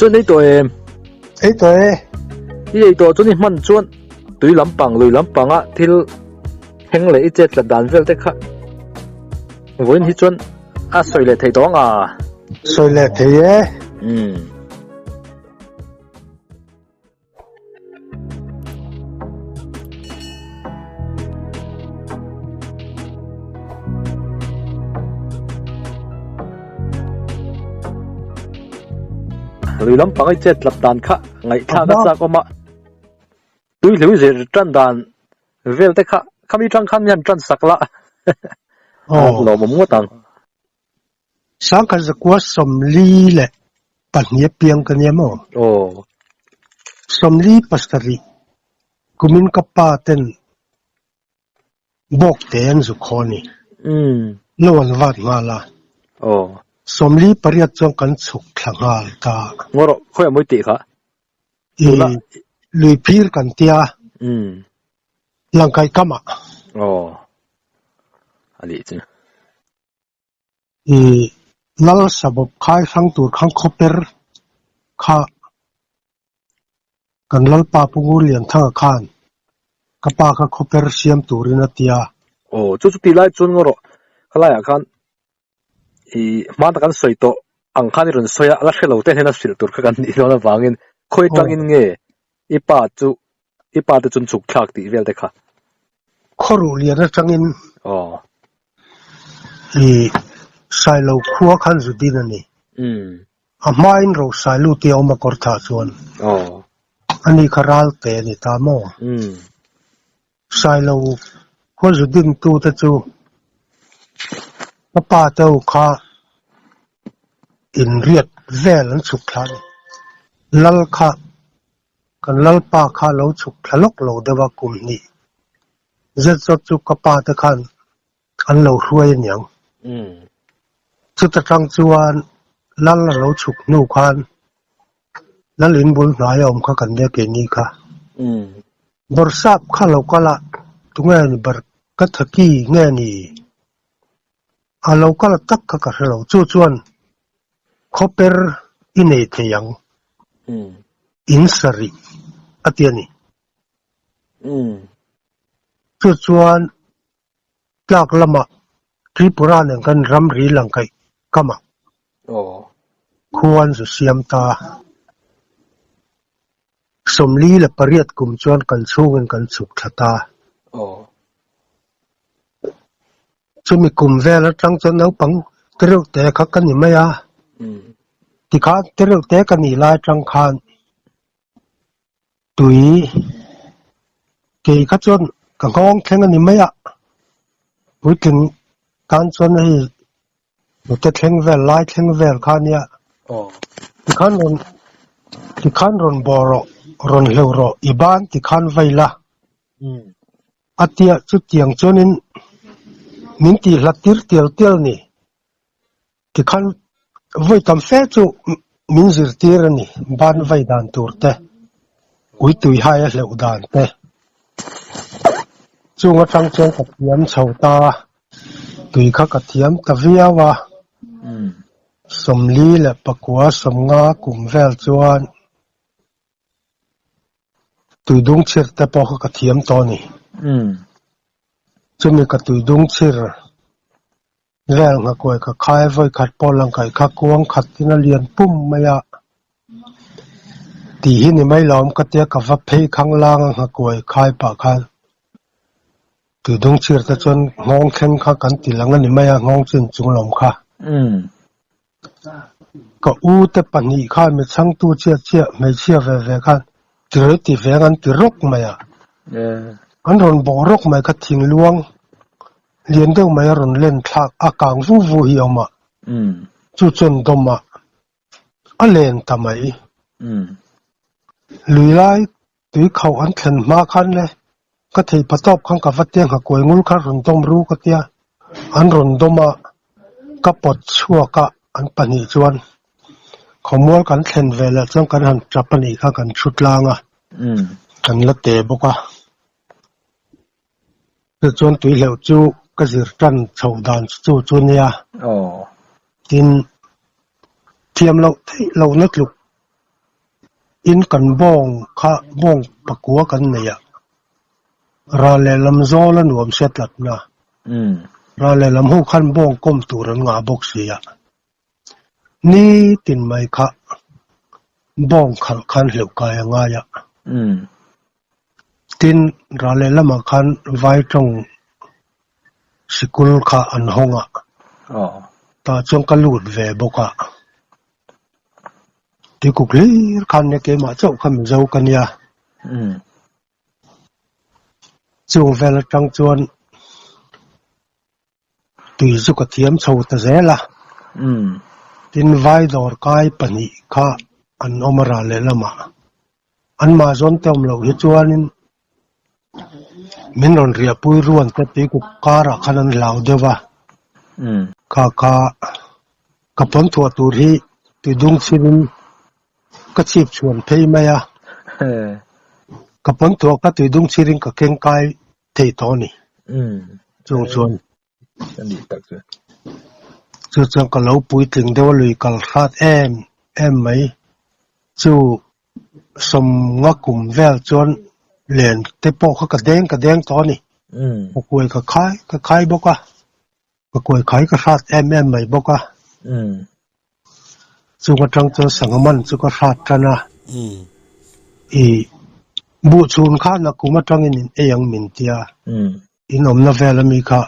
Chuan ei tawh em? Ei tawh e. I ei tawh chuan i hman chuan tui lampang lui lampanga thil thleng leh i chet tlat dan vel te kha vawiin hi chuan a sawi leh thei tawh ang a. Sawi leh thei e. Umm. Lui lampang i chet tlap dan kha ngaihthlak a chak awm a, tui hlui zir tan dan vel te kha khami tang khan hian tan sak la a lawmawm ngawt ang. Sangkhat zakua 42 a piang ka nia maw? Aw. 47 kumin ka pa ten bawk te an zuk haw a ni. Umm. Lo an vat nghal a. Aw. 48 chuan kan chhuk thla nghal ta. Ngaw rawh, khawiah mawi tih kha? I lui phir kan tia. Umm. Langkaih kamah. Aw. A nih chu. I lal sabawp khai hrang tur khan khawper kha kan lalpa Pu Ngurlianthanga khan ka pa kha khawper siam turin a ti a. Aw, chu chu tih lai chuan ngaw rawh, khalaiah khan i hma tak an sawi tawh ang khan i rawn sawi a, la hre lo te hnena hrilh tur kha kan nih dawn avangin khawi tangin nge i pa chu i pa te chun chhuk thlak tih vel te kha. Khawruh lian atangin Aw. I Sailo khua khan zu din a ni. Umm. A hmain ro Sailu tia awm a kawr thah chuan. Aw. Ani kha ral te a ni ta maw? Umm. Sailo khua zu din tu te chu ka pa te ho kha inriat vel an chhuk thla a ni. Lal kha Kan lalpa kha lo chhuk thla lawk lo deuh a kum hnih zet zawt chu ka pa te khan an lo hruai a niang. Chuta tang chuan lal a lo chhuk hnu khan lal in bul hnai a awm kha kan nia keini kha. Bawrhsap kha lo kal a tunge ni bar ka thaki nge ni a lo kal a tak kha ka hre lo chu chuan Khawper i nei thei ang. In sarih a ti a ni. Chu chuan tlak lamah Tripura nen kan ramri langkaih kamah khua an zu siam ta. 48 kum chuan kan chhungin kan chhuk thla ta. Chumi kum vel atang chuan naupang te reuh te kha ka ni mai a, tikhan te reuh te ka nih lai atang khan tui kei kha chuan ka nghawng thleng a ni mai a, puitling tan chuan hei hnute thleng vel lai thleng vel kha a nia, tikhan rawn tikhan rawn bawh rawh rawn hleuh rawh i ban tikhan vei la. A tiah chutiang chuanin min tih hlat tir tial tial ni. Tikhan vawi tam fe chu min zirtir a ni, ban vai dan tur te, ui tui hai a hleuh dan te. Chung atang chuan ka thiam chho ta, tui kha ka thiam ta viau a. 49 50 kum vel chuan Tuidung chhir te pawh kha ka thiam tawh a ni. Chumi ka tuidung chhir vel nghakuai ka khai vawi khat pawh lang kaih kha kuang khat in a lian pum mai a tih hi ni mai lo awm ka tia ka va phei khang lang a nghakuai khai pah khan tuidung chhir te chuan nghawng thleng kha kan ti lang a ni mai a nghawng chin chung lawm kha. Ka u te pahnih khan mi chhangtu chiah chiah hmeichhia ve ve khan tirei ti veng an ti rawk mai a, an rawn bawh rawk mai kha thingluang lian deuh mai a rawn len thlak a kang vu vu hi a awm a, chu chuan dawm a a len ta mai. Lui lai tui khauh an thlen hma khan le ka thei pa tawp khan ka va tia nghakuai ngul kha rawn dawm ru ka tia an rawn dawm a ka pawt chhuak a an pahnih chuan khawmual kan thlen ve leh chuan kan han tap a nih kha kan thu tlang a kan la te bawk a chu chuan tui hleuh chu ka zir tan chhoh dan chu chu nia tin thiam loh theih lohna tluk. In kan bawng kha bawng pakua kan nei a, ral lehlam zawl a nuam sia tlatna. Ral lehlam ho khan bawng kawm tur an ngah bawk si a. Nitin mai kha bawng khalh khan hleuh kai a ngai a. Tin, ral lehlamah khan vai tawng sikul kha an hawng a, tah chuan ka lut ve bawk a. Tuikuk hlir khan nia keimah chauh kha Mizo ka nia. Chung vel atang chuan tui chu ka thiam chho ta zel a. Tin, vai dawr kai pahnih kha an awm a ral lehlamah. Anmah zawn te awm loh hi chuanin min rawn riahpui ruan te tuikuk karah khan an hlau deuh a. Kha kha ka pawn thuah tur hi tuidung chhirin ka chhip chhuan phei mai a. Ka pawn thuah kha tuidung chhirin ka keng kai thei tawh a ni. Chung chuan Chu chuan ka lo puitling deuh a lui kal hrat em em mai. Chu sawmnga kum vel chuan len te pawh kha ka deng ka deng tawh a ni. Ka kuai ka khai ka khai bawk a, ka kuai khai ka hrat em em mai bawk a. Chung atang chuan sangha man chu ka hrat tan a, ih buh chhun kha nakum atangin in ei ang min tia, in awmna vel ami kha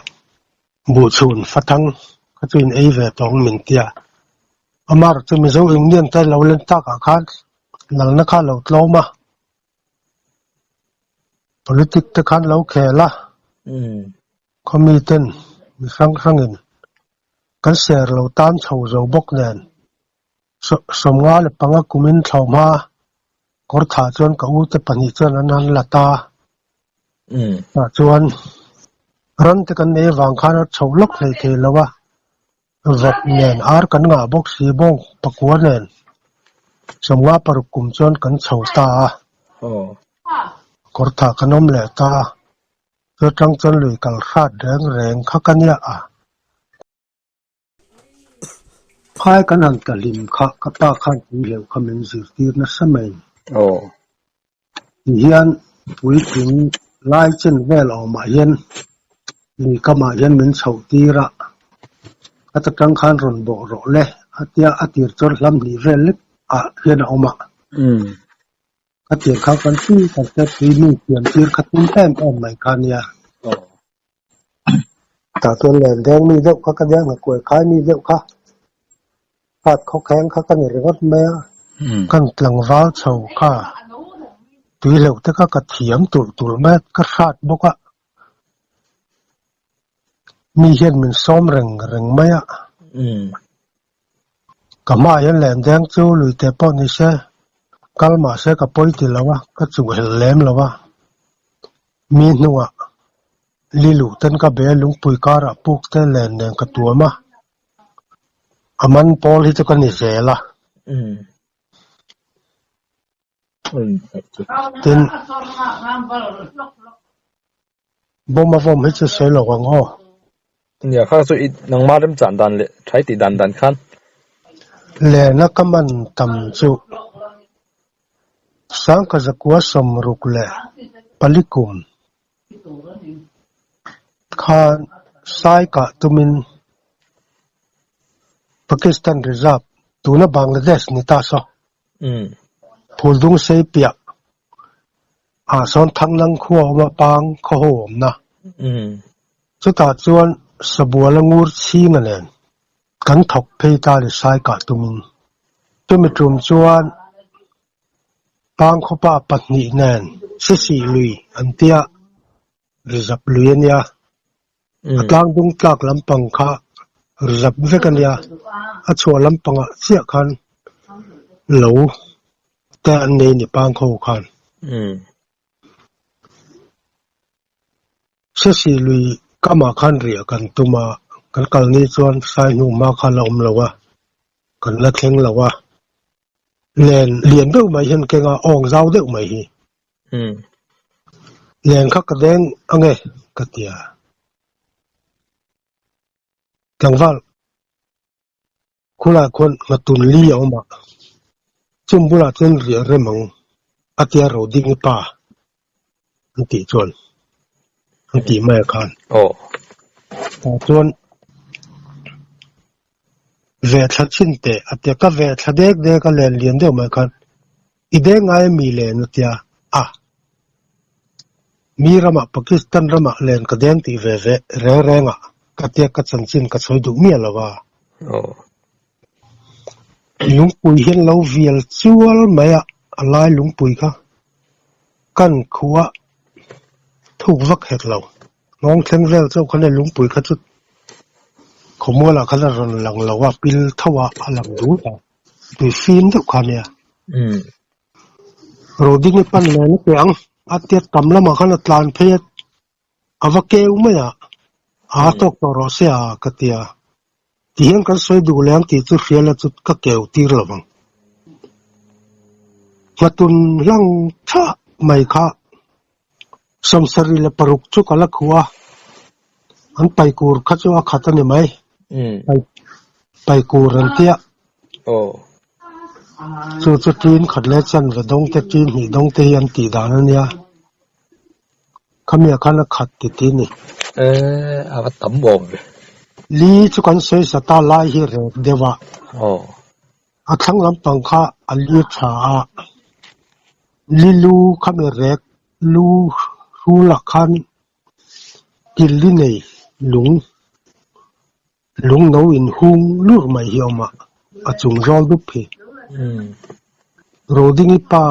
buh chhun fathang kha chu in ei ve tawh ang min tia. Amaherawh chu Mizo Union te lo len takah khan lalna kha a lo tlawm a, politic te khan lo khel a, khawmi ten mi hrang hrangin Kan ser lo tan chho zo bawk nen 55 kumin thlauhma kawr thah chuan ka ute pahnih chuan an han la ta. Tah chuan ran te kan nei avang khan a chho lawk hlei thei lo a, vawk nen ar kan ngah bawk si bawng pakua nen 56 kum chuan kan chho ta a, kawr thah kan awm leh ta a. Chu atang chuan lui kal hrat reng reng kha ka nia a. Phai kan han ta hlim kha ka pa khan puihleuh kha min zirtir nasa mai. Ti hian puitling lai chen vel awmah hian lui kamah hian min chhoh tir a, khata tang khan rawn bawh rawh le a tia a tir chuan hlam hnih vel lek ah hian a awm a. Ka tir kha kan tui kan te tui mi pian tir kha tum em em mai kha nia. Tah chuan len deng mi deuh kha ka deng a kuai khai mi deuh kha pat khaw kheng kha ka ni ringawt mai a. Kan tlangval chho kha tui hleuh te kha ka thiam tulh tulh mai a, ka hrat bawk a. Mi hian min sawm reng reng mai a. Ka hmaah hian len deng chu lui teh pawh ni se, kal mah se ka pawi ti lo a, ka chuh helh lem lo a. Mi hnungah li luh ten ka be lungpui karah puk te len nen ka tuam a, a man pawl hi chu ka ni zel a. Tin, bawm a vawm hi chu sawi lo ang aw. Nia kha chu i nangmah remchan dan leh thai tih dan dan khan. Lehna ka man tam chu Sangkha zakua sawmruk leh pali kum khan sai kah tumin Pakistan Reserve tuna Bangladesh ni ta saw. Phuldung sei piah ah sawn Thanglang khua a awm a, Pang khaw ho awmna. Chutah chuan Sabuala ngur chhinga nen kan thawk phei ta ni sai kah tumin. Chumi tum chuan Pang khawpa pahnih nen Sisih lui an tia rizap lui a nia. A tlang dung tlak lampang kha rizap vek a nia, a chhuah lampangah chiah khan lo te an nei ni pang kho khan. Sesi lui kamah khan riah kan tum a, kan kal ni chuan sai hnu hma kha la awm lo a, kan la thleng lo a. Len lian deuh mai hian keng a, awng zau deuh mai hi. Len kha ka deng ange ka ti a. Tlangval khulai khuan nghatun li a awm a. Chung bulah chuan riah rem ang a tia Rodingi pa an tih chuan an tih mai a khan. Tah chuan ve thla chin teh a tia ka ve thla dek dek a len lian deuh mai khan i deng ngai a mi len a tia a mi ramah Pakistan ramah len ka deng tih ve ve reng reng ah ka tia ka chanchin ka sawi duh miah lo a. Lungpui hian lo vial chual mai a, a lai lungpui kha kan khuh a thuk vak hek lo. Nghawng thleng vel chauh khan lungpui kha chu khawmualah khan a rawn lang lo a, pil tho a a lang dul a, tui fim deuh kha a nia. Rodingi pan nen a teh ang, a tiat tam lamah khan a tlan phei a. A va keu mai a, aa tawk tawh rawh se a, ka ti a. Tihian kan sawi duh leh ang tih chu hriala chu ka keu tir lo vang. Nghatun hlang tha mai kha 76 chu ka la khuh a, an paikur kha chu a khat a ni mai. Paikur an tia. Chu chu tin khat leh chanve dawng te, tin hnih dawng te hi an tih dan a nia. Khamiah khan a khat ti ti ni. Eh, a va tam awm ve. Li chu kan sawi sa ta lai hi rek deuh a. Aw. A thlang lampang kha a li tha a. Li lu khami rek lu hrulah khan kil li nei lung lung no in hung lur mai hi a awm a, a chung zawl dup hi. Rodingi pa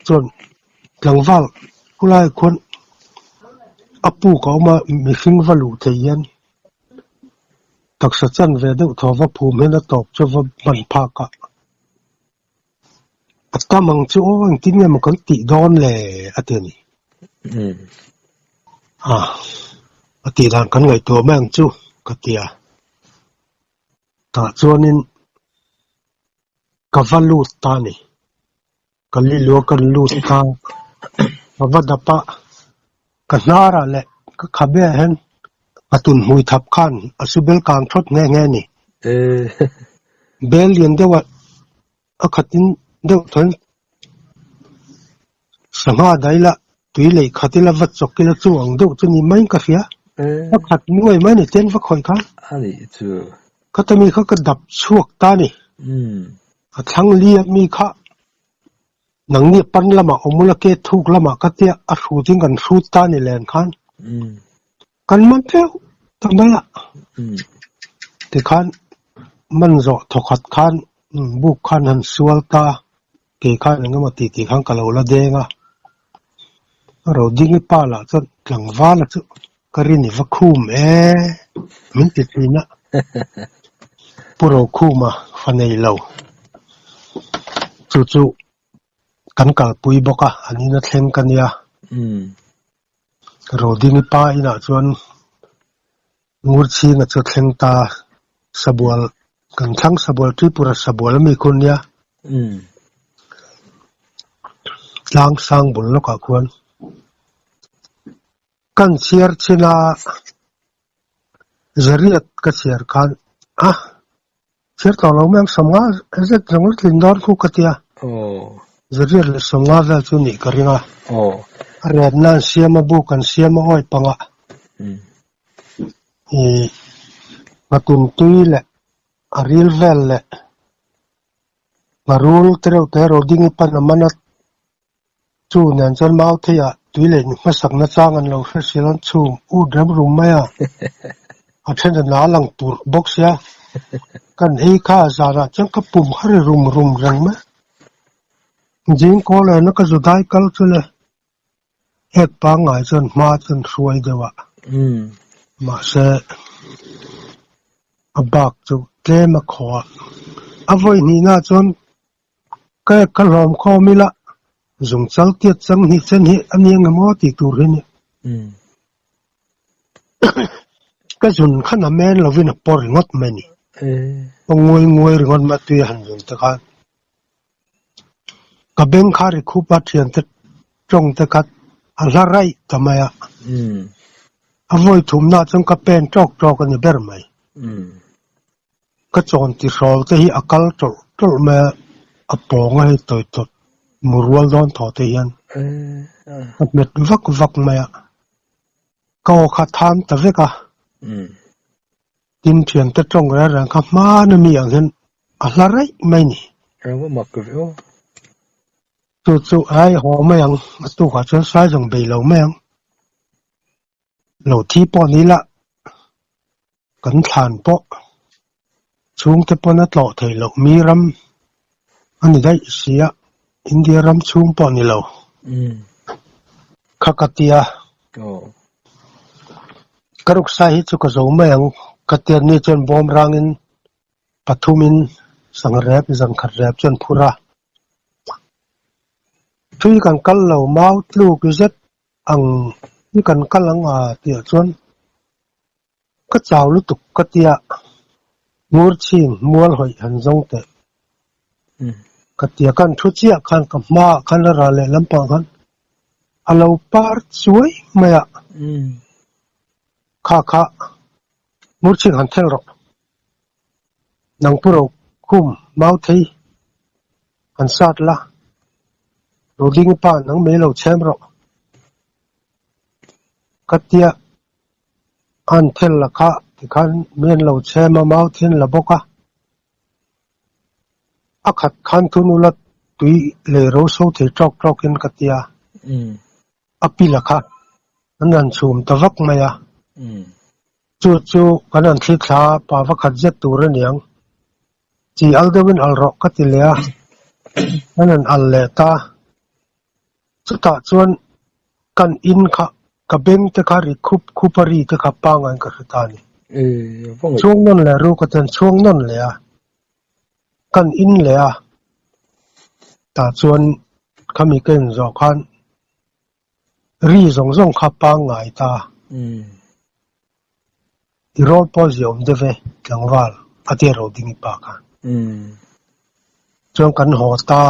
chuan tlangval khulai khuan a puk a awm a, mihring va luh thei hian taksa chan ve deuh thaw va phum hian a tawp chu va hman phak a. A tam ang chu aw engtin nge maw kan tih dawn le a ti a ni. A, a tih dan kan ngaihtuah mai ang chu ka ti a. Tah chuanin ka va lut ta a ni. Ka lilua kan lut ta, ka va dap a, ka hnarah leh ka khabe ah hian a tun hmui thap khan a su bel kang thawt nghe nghe a ni. Bel lian deuh ah a khatin deuh thawn sangha dai la tui lei khat ila va chawk ila chu ang deuh chu ni maiin ka hria. A khat nuai mai ni ten va khawih kha. Khata mi kha ka dap chhuak ta a ni. A thlang li a mi kha nangni pan lamah awm ula ke thuk lamah ka tia a hrut in kan hrut ta ni len khan kan man tleuh ta mai a. Tikhan man zawh thawkhat khan buk khan han sual ta kei khan engemaw ti tih khan ka lo la deng a. A ro ding i pa lah chuan tlangvala chu ka rin i va khum e min ti thin a. Pu Rokhuma fa nei lo chu chu kan kalpui bawk a, an ina thleng ka nia. Rodingi pa inah chuan Ngurchhinga chu thleng ta Sabual kan thlang Sabual Tripura Sabual ami khu nia. Tlang sang bul lawkah khuan kan chhiar chin a. Zariat ka chhiar khan a chhiar tawh lo mai ang 50 zet zawng la tlin dawn khu ka tia. Zariat leh 50 vel chu nih ka ring a. A retna an siam a buk an siam a awi pangah ih nghatun tui leh a ril vel leh ngharul te reuh te roding i pan a man a Chu nen chuan mau theiah tui leh ni hmasakna chang an lo hre sil an chhum ut rem rum mai a, a then a na lang turh bawk sia. Kan ei kha zanah chuan ka pum kha ri rum rum reng mai. Zing kaw lehna ka zu dai kal chu le ek pangngai chuan hma chuan hruai deuh a, mahse a bak chu tlem a khaw a. A vawi hnihna chuan Ka ek ka hlawm khawm ila, zung chal tiat chang hnih chen hi a ni ang emaw tih tur hi ni. Ka zun khan a men lovin a pawr ringawt mai ni. A nguai nguai ringawt mai a tui a han zun te khan. Ka beng kha ri khup a thiante tawng te kha a hla raih ta mai a. A vawi thumnaah chuan ka pen tawk tawk a ni ber mai. Ka chawn tihrawl te hi a kal tawlh tawlh mai a, A pawng a hei tawi tawt mu rual dawn thaw te hian ka hmet vak vak mai a, ka aw kha tham ta vek a. Tin thiante tawng reng reng kha hmana mi ang hian a hla raih mai ni. Chu chu ai haw mai ang, a tukah chuan sai zawng bei lo mai ang. Lo thi pawh ni la, kan thlan pawh chhungte pawn a tlawh theih loh mi ram a ni daih si a, India ram chhung pawh ni lo. Kha ka tia. Ka ruksai hi chu ka zo mai ang ka tia ni chuan bawm rangin pathumin sangha rep zan khat rep chuan phur a. Thui kan kal lo mau tluk zet ang hi kan kal ang a tih ah chuan ka chau lutuk ka tia ngur chhing mual hawih han zawng teh ka tia kan thu chiah khan ka hma ah khan a ral leh lampang khan a lo par chuai mai a kha kha ngur chhing han thel rawh nang pu ro khum mau thei han sat la Roding pa nang mai lo chhem rawh ka tia an thel la kha tikhan mi an lo chhem a mau then la bawk a a khat khan thun ula tui lei ro so thei tawk tawk in ka tia a pi la kha an han chhum ta vak mai a chu chu kan han thli thla pa va khat zet tur a niang Chi al deuhin al rawh ka ti leh a, an han al leh ta. Chutah chuan kan in kha ka beng te kha ri khup khup a ri te kha pangain ka hre ta a ni. Chhuang nawn leh ru ka tian chhuang nawn leh a, kan in leh a. Tah chuan khami ka inzawh khan ri zawng zawng kha pangngai ta. I rawl pawh ziah awm deuh e, tlangval, a tia ro ding i pa kha. Chuan kan haw ta,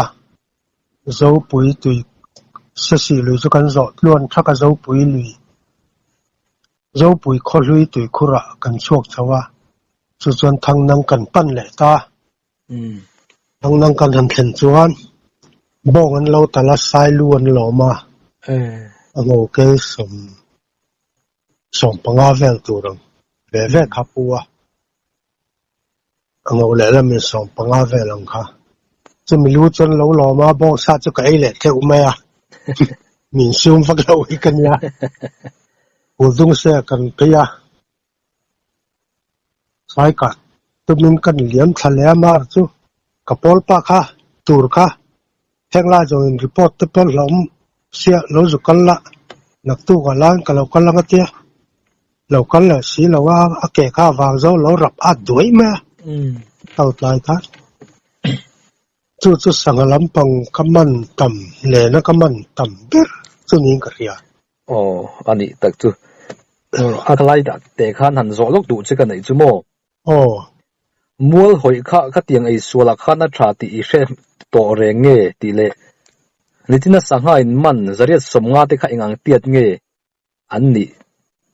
Zopui tui Sesih lui chu kan zawh tluan thak a Zopui lui, Zopui khawhlui tuikhurah kan chhuak chho a, chu chuan Thangnang kan pan leh ta. Thangnang kan han thlen chuan bawng an lo tal a, Sailu an lawm a, a ngawkel sawm. Sawmpanga vel tur ang ve ve kha pu a, a ngo leh lamin sawmpanga vel ang kha. Chumi lu chuan lo lawm a, bawngsa chu ka ei leh tleuh mai a, min sum vak lo hi ka nia. Kul dung se kan phei a, Saikah tumin kan liam thla leh a mar chu ka pawl pa kha tur kha heng lai zawngin report te pawh hlauhawm sia lo zu kal la naktuk ah lan ka lo kal ang a tia lo kal leh si lo a a ke kha vang zo lo rap at duai mai a to tlai khan chu chu sangha lampang ka man tam lena ka man tam ber chu niin ka hria. Aw, a nih tak chu. A lai dah teh khan han zawh lawk duh che ka neih chu maw? Aw. Mual hawih kha khatiang ei sualah khan a tha tih i hre tawh reng nge tih leh nitina sangha in man zariat sawmnga te kha eng ang tiat nge an nih?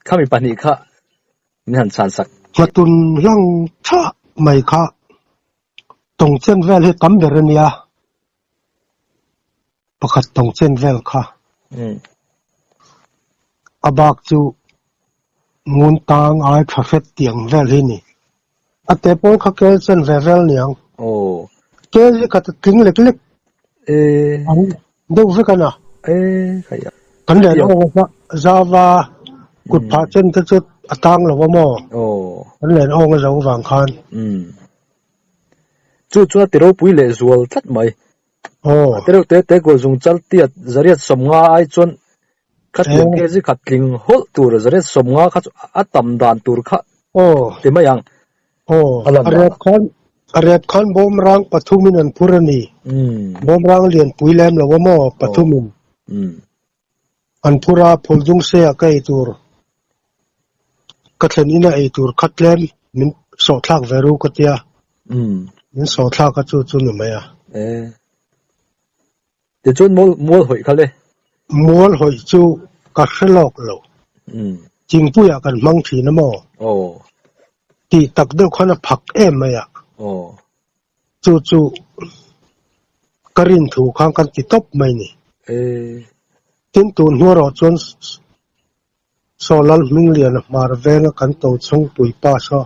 Khami pahnih kha min han chhan sak. Nghatun hlang tha mai kha tawng chen vel hi tam ber a nia. Pakhat tawng chen vel kha a bak chu ngun tang ai tha hret tiang vel hi ni. A te pawn kha kel chen ve vel niang. Kel hi khat a tling lek lek ang deuh vek a na. Kan len awk a zava kut phah chen te chu a tang lo a maw? Kan len awng a zo vang khan. Chu chuan a ti ropui leh zual tlat mai. Aw. A ti reuh te te kawl zung chal tiat zariat sawmnga ai chuan khatiang kg khat tling hawlh tur zariat sawmnga kha chu a tam dan tur kha Aw. ti mai ang. Aw. A lan A dan. rep khan a rep khan bawmrang pathumin an phur a ni. Bawmrang lianpui lem lo a maw pathumin. An phur a, phul dung se ah ka ei tur, ka thlen ina ei tur kha tlem min sawh thlak ve ru ka tia, min sawh thlak a chu chu ni mai a. E. Tichuan mual mual hawih kha le. Mual hawih chu ka hre lawk lo. Thingpuiah kan hmang thin a maw? Aw. Tih tak deuh khan a phak em mai a. Aw. Chu chu. Ka rin thu khan kan ti tawp mai ni. Tin tun hnu erawh chuan Saw Lal Hmingliana hmar venga kan to chhungpui pa saw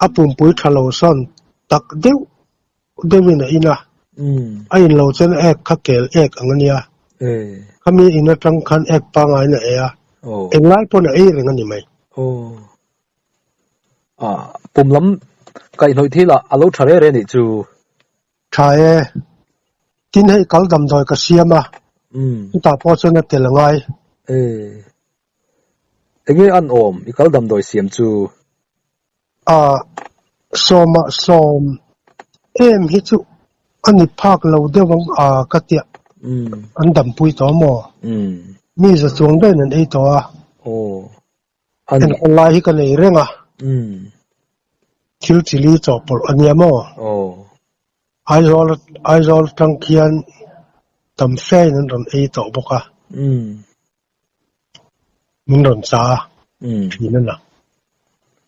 a pumpui tha lo sawn tak deuh deuhin a in a, a in lo chuan ek kha kel ek ang a nia, khami in atang khan ek pangaiin a ei a, englai pawn a ei reng a ni mai. Pum lam kaihhnawih thil ah a lo tha re re nih chu. Tha e. Tin hei kal damdawi ka siam a, chutah pawh chuan a tel a ngai. E. Enge an awm i kal damdawi siam chu? A, sawmah sawm em hi chu a ni phak lo deuh ang a ka tia. An dampui tawh maw? Mi za chuang daih in an ei tawh a. Enkawl lai hi ka nei reng a, thil chili chawhpawlh a nia maw? Aizawl Aizawl atang khian tam fe in an rawn ei tawh bawk a, min rawn cha a thin a na.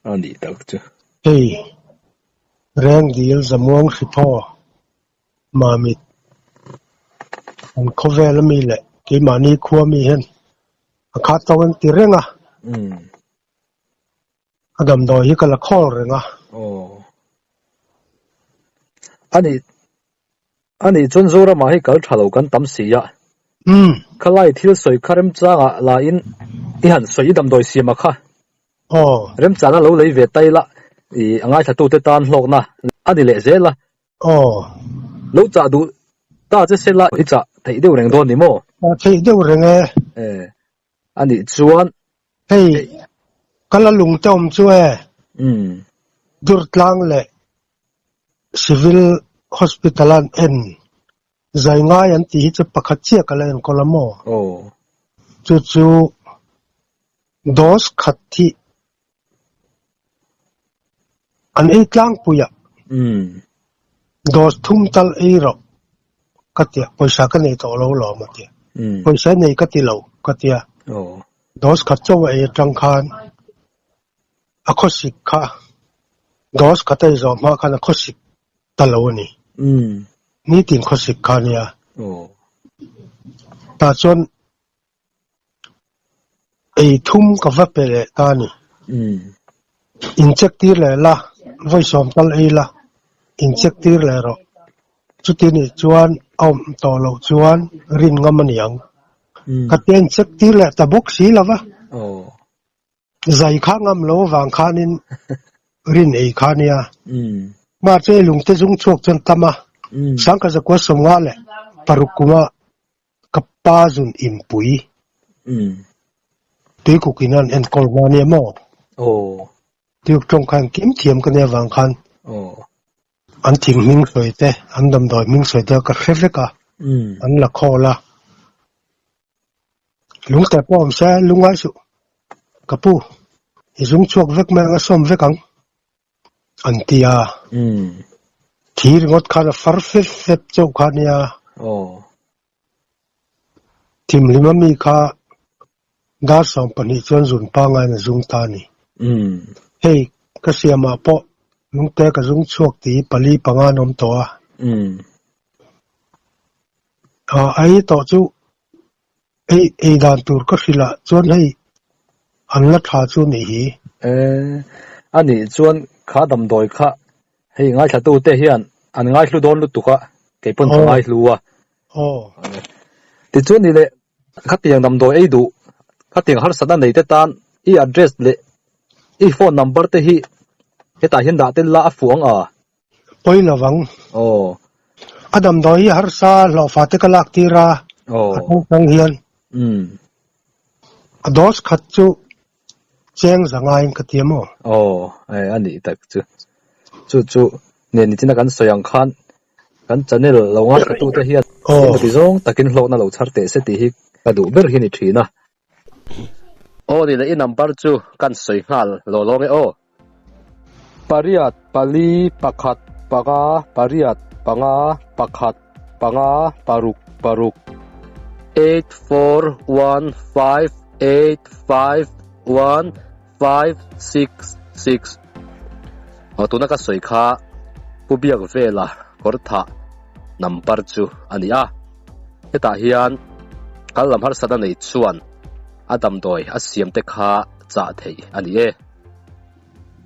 A nih tak chu. Hei, Rengdil Zamuang Hriphaw Mamit an khawvel ami leh keimahni khua mi hian a khat tawk an ti reng a, a damdawi hi ka la khawl reng a. Aw. Ani ani chuan Zoramah hi kal tha lo kan tam si a. Khalai thil sawi kha remchangah la in i han sawi i damdawi siam a kha. Aw. Remchangah lo lei ve tai la i a ngaithlatute tan hlawkna a ni leh zel a. Aw. Lo chah duh ta che sela i chah theih deuh reng dawn ni maw? Chah theih deuh reng e. E, a nih chuan. Hei, ka la lung te awm chu e. Umm. Durtlang leh Civil Hospital an en zai ngai an tih hi chu pakhat chiah ka la enkawl a maw? Aw. Chu chu dose khat hi An ei tlangpui a, dose thum tal ei rawh ka tia, pawisa ka nei tawh lo lawm a tia, pawisa nei ka ti lo ka tia, dose khat chauh a ei atang khan a khawsik kha dose khat a ei zawh hma khan a khawsik ta lo a ni, nitin khawsik kha a nia, tah chuan Ei thum ka va pe leh ta a ni. In check tir leh la, vawi sawm tal ei la, in check tir leh rawh. Chuti nih chuan a awm tawh loh chuan rin ngam a ni ang. Ka tia in check tir leh ta bawk si lo va. Zai kha ngam lo avang khanin rin ei kha nia. Mahse lungte zung chhuak chuan tam a, Sangkazakua sawmnga leh paruk kuma Ka pa zun inpui. Tuikuk in an enkawl hma nia maw? Tuikuk tawng khan kim thiam ka nia vang khan an thing hming sawi te, an damdawi hming sawi te ka hre vek a, an la khawl a. Lungte pawh awm se lungai suh. Ka pu, i zung chhuak vek mai ang a sawm vek ang. An ti a. Thi ringawt khan a far fep fep chauh kha nia. Thimhlim a mi kha dar 12 chuan zun pangaiin a zung ta a ni. Hei ka siamah pawh lungte ka zung chhuak tih pali panga an awm tawh a. Ai tawh chu Ei ei dan tur ka hrilh ah chuan hei an la tha chu nih hi. E, a nih chuan kha damdawi kha hei ngaithla te hian an ngaihlu dawn lutuk a, kei pawn ka ngaihlu a. Aw. Tichuan ni leh khatiang damdawi ei duh, khatiang harsatna nei te tan i address leh i phone number te hi hetah hian dah tel la a fuh ang a. Pawi lovang. Aw. A damdawi hi harsa hlawhfa te ka lak tir a, a tangtang hian. A dose khat chu cheng za ngaiin ka ti a maw? Aw, e a nih tak chu. Chu chu nen nichina kan sawi ang khan kan channel lo ngaithlatute hian engmawti zawng takin hlawkna lo chhar teh se tih hi ka duh ber hi ni thin a. Aw ni leh i number chu kan sawi nghal lo lawng e aw. Pariat pali pakhat panga pariat panga pakhat panga paruk paruk 841585156 Aw tuna ka sawi kha Pu Biak Vela kawr thah. number chu a ni a. Hetah hian kal lam harsatna nei chuan a damdawi a siam te kha chah theih a ni e.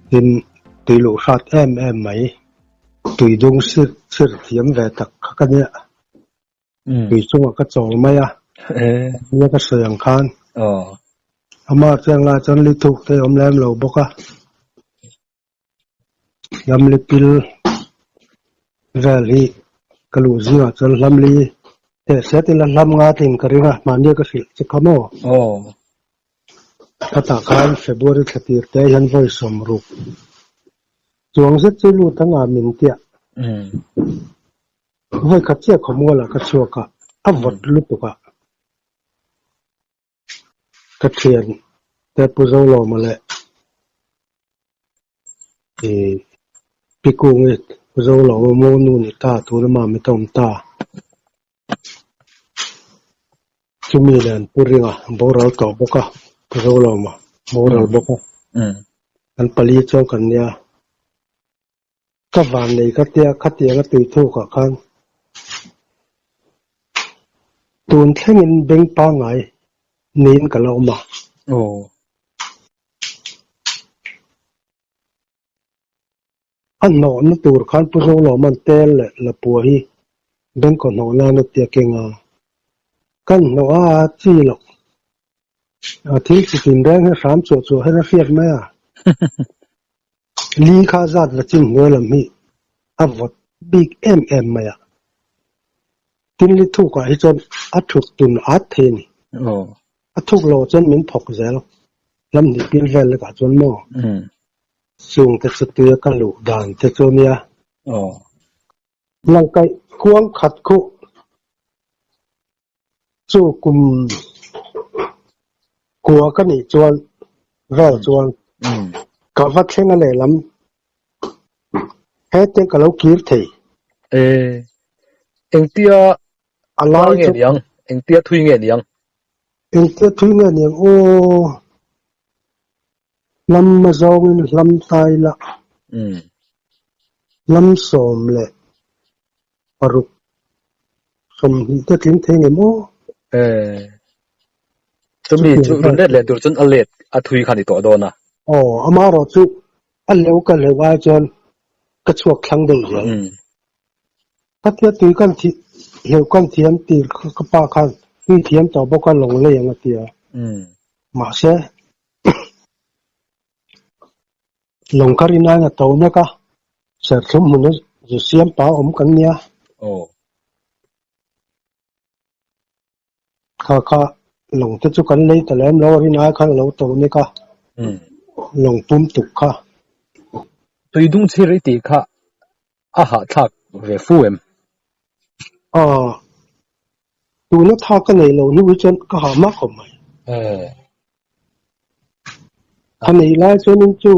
Tin, tui luh hrat em em mai, tui dung sir sir thiam ve tak kha ka nia. Tui chungah ka chawl mai a, nia ka sawi ang khan. Ama chiang lai chuan li thuk te awm lem lo bawk a. Hlamli pil vel hi ka luh zingah chuan hlamli teh hriat ila hlam nga tlin ka ring a, mahnia ka hrilh che kha maw? Khatah khan February thla tir te hian vawi 60 chuang zet chu lut anga min tiah. Vawi khat chiah khawmualah ka chhuak a, a vawt lutuk a. Ka thian te Pu Zolawma leh ih Pi Kungi Pu Zolawma maw nu ni ta tuna mami te awm ta. Chumi nen Pu Ringa boral tawh bawk a, Pu Zolawma boral bawk a. Kan pali chuan kan nia. Ka van nei ka tia khatianga tui thukah khan tun thlengin beng pangngai niin ka la awm a. A hnawhna tur khan Pu Zolawma'n tel leh Lapua hi bengkaw hnawh nan a tia keng a. Kan hnawh a chi loh. A thil chi tin reng hi hram chuah chuah hian a hriat mai a. Li kha zat va chin hnuai lam hi a vawt bik em em mai a. Tin li thukah hi chuan a thut tun at thei a ni. A thuk lo chuan min phawk zel. Lam hnih pil vel lekah chuan maw? Chung te chu tuia ka luh dan te chu nia. Langkaih kuang khat khuh chu kum kua ka nih chuan vel chuan ka va thleng a lehlam hete ka lo kir thei. E, engtia a lai nge niang? Engtia thui nge niang? Engtia thui nge niang aw? Hlam a zawngin hlam tai la. Hlam 16, 20 te tling thei nge maw? Chumi chu rawn let leh tur chuan a let a thui kha ni tawh dawn a. Aw, amaherawh chu a leu ka leu ai chuan ka chhuak thlang deuh zel. Khatia tui kan thih hleuh kan thiam tir ka pa khan tui thiam tawh bawk a lawng lei ang a ti a. Mahse, lawng kha rin aiin a to nek a, serthlum hmuna zu siam pa awm kan nia. Kha kha lawng te chu kan lei ta lem lo a, rin ai khan a lo to nek a, lawng pum tuk kha. Tui dung chhir i tih kha a hahthlak ve fu em? Aw, tuna tha ka nei lo hnu hi chuan ka hah hma khawp mai. A nei lai chuanin chu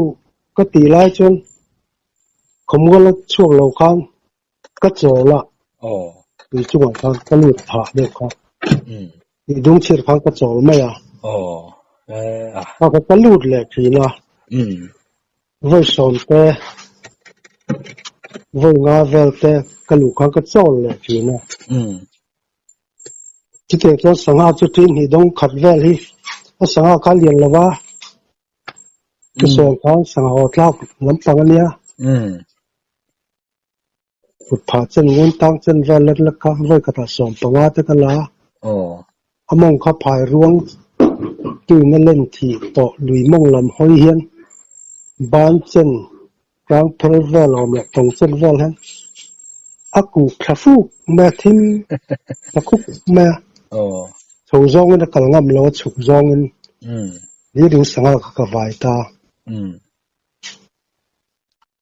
ka tih lai chuan khawmual a chhuak lo khan ka chawl a, tui chungah khan ka lut phah deuh kha. Tih dung chhir khan ka chawl mai a. Kha kha ka lut leh thin a. Vawi sawm te, vawi nga vel te ka luh khan ka chawl leh thin a. Chutiang chuan sangha chu ṭin hnih dawng khat vel hi a sangha kha a lian lo va, ka sawi ang khan sangha haw tlak lampang a nia. Kut phah chen ngun tang chen vel lek lek kha vawi khatah 15 te ka la a. A mawng kha phai ruang tuina len thih tawh lui mawng lam hawi hian ban chen tlang phel vel awm leh tawng chen vel hian a kuk thla fuk mai a, thim thla khup mai a. Chho zawngin a kal ngam lo a, chhuk zawngin hlir sangha kha ka vai ta.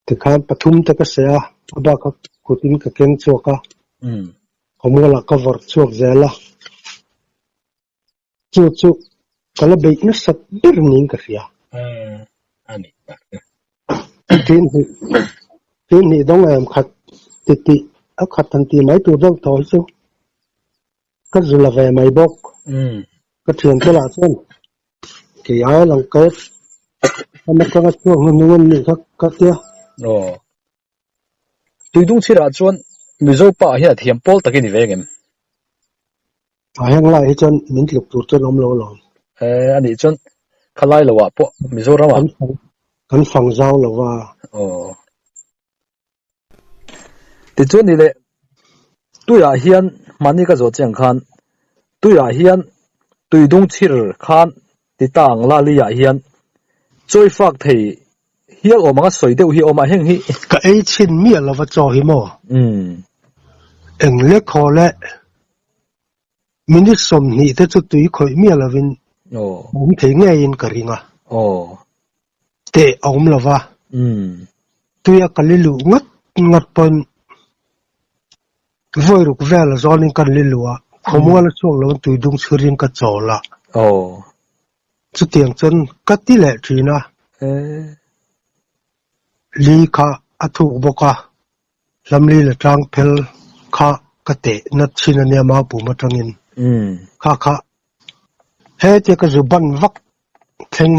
Tikhan pathum te ka seh a, a bak a kutin ka keng chhuak a, khawmualah ka vawrh chhuak zel a, chu chu ka la beih nasat ber niin ka hria. Tin hnih, tin hnih dawng em khat ti tih a khat han tih mai tur deuh thaw hi chu ka zu la ve mai bawk. Ka thiante lah chuan Kei ai lang ka ram atanga chhuak hnu hnu an nih kha ka tia. Aw. Tuidung chhirah chuan Mizo pa ah hian a thiam pawl tak i ni ve ngem? A heng lai hi chuan min tluk tur chuan awm lo alawm. E, a nih chuan khalai lo ah pawh Mizoram ah. Kan fang zau lo va. Aw. Tichuan ni leh tuiah hian mahni ka zawh chiang khan tuiah hian tuidung chhir khan ti ta ang la liah hian chawi fak thei hial awm anga sawi deuh hi a awm a, heng hi. Ka ei chhin miah lova chaw hi maw? Eng lekhaw leh minute 20 te chu tui khawih miah lovin awm thei ngeiin ka ring a. Teh a awm lova, tuia ka li luh ngat ngat pawn Vawi ruk vel a zawnin kan li luh a, khawmual a chhuak loin tui dung chhirin ka chawl a. Chutiang chuan ka ti leh thin a. Li kha a thuk bawk a, hlamli la tlang phel kha ka teh nat thin a nia Maupum atangin. Kha kha hetia ka zu ban vak thleng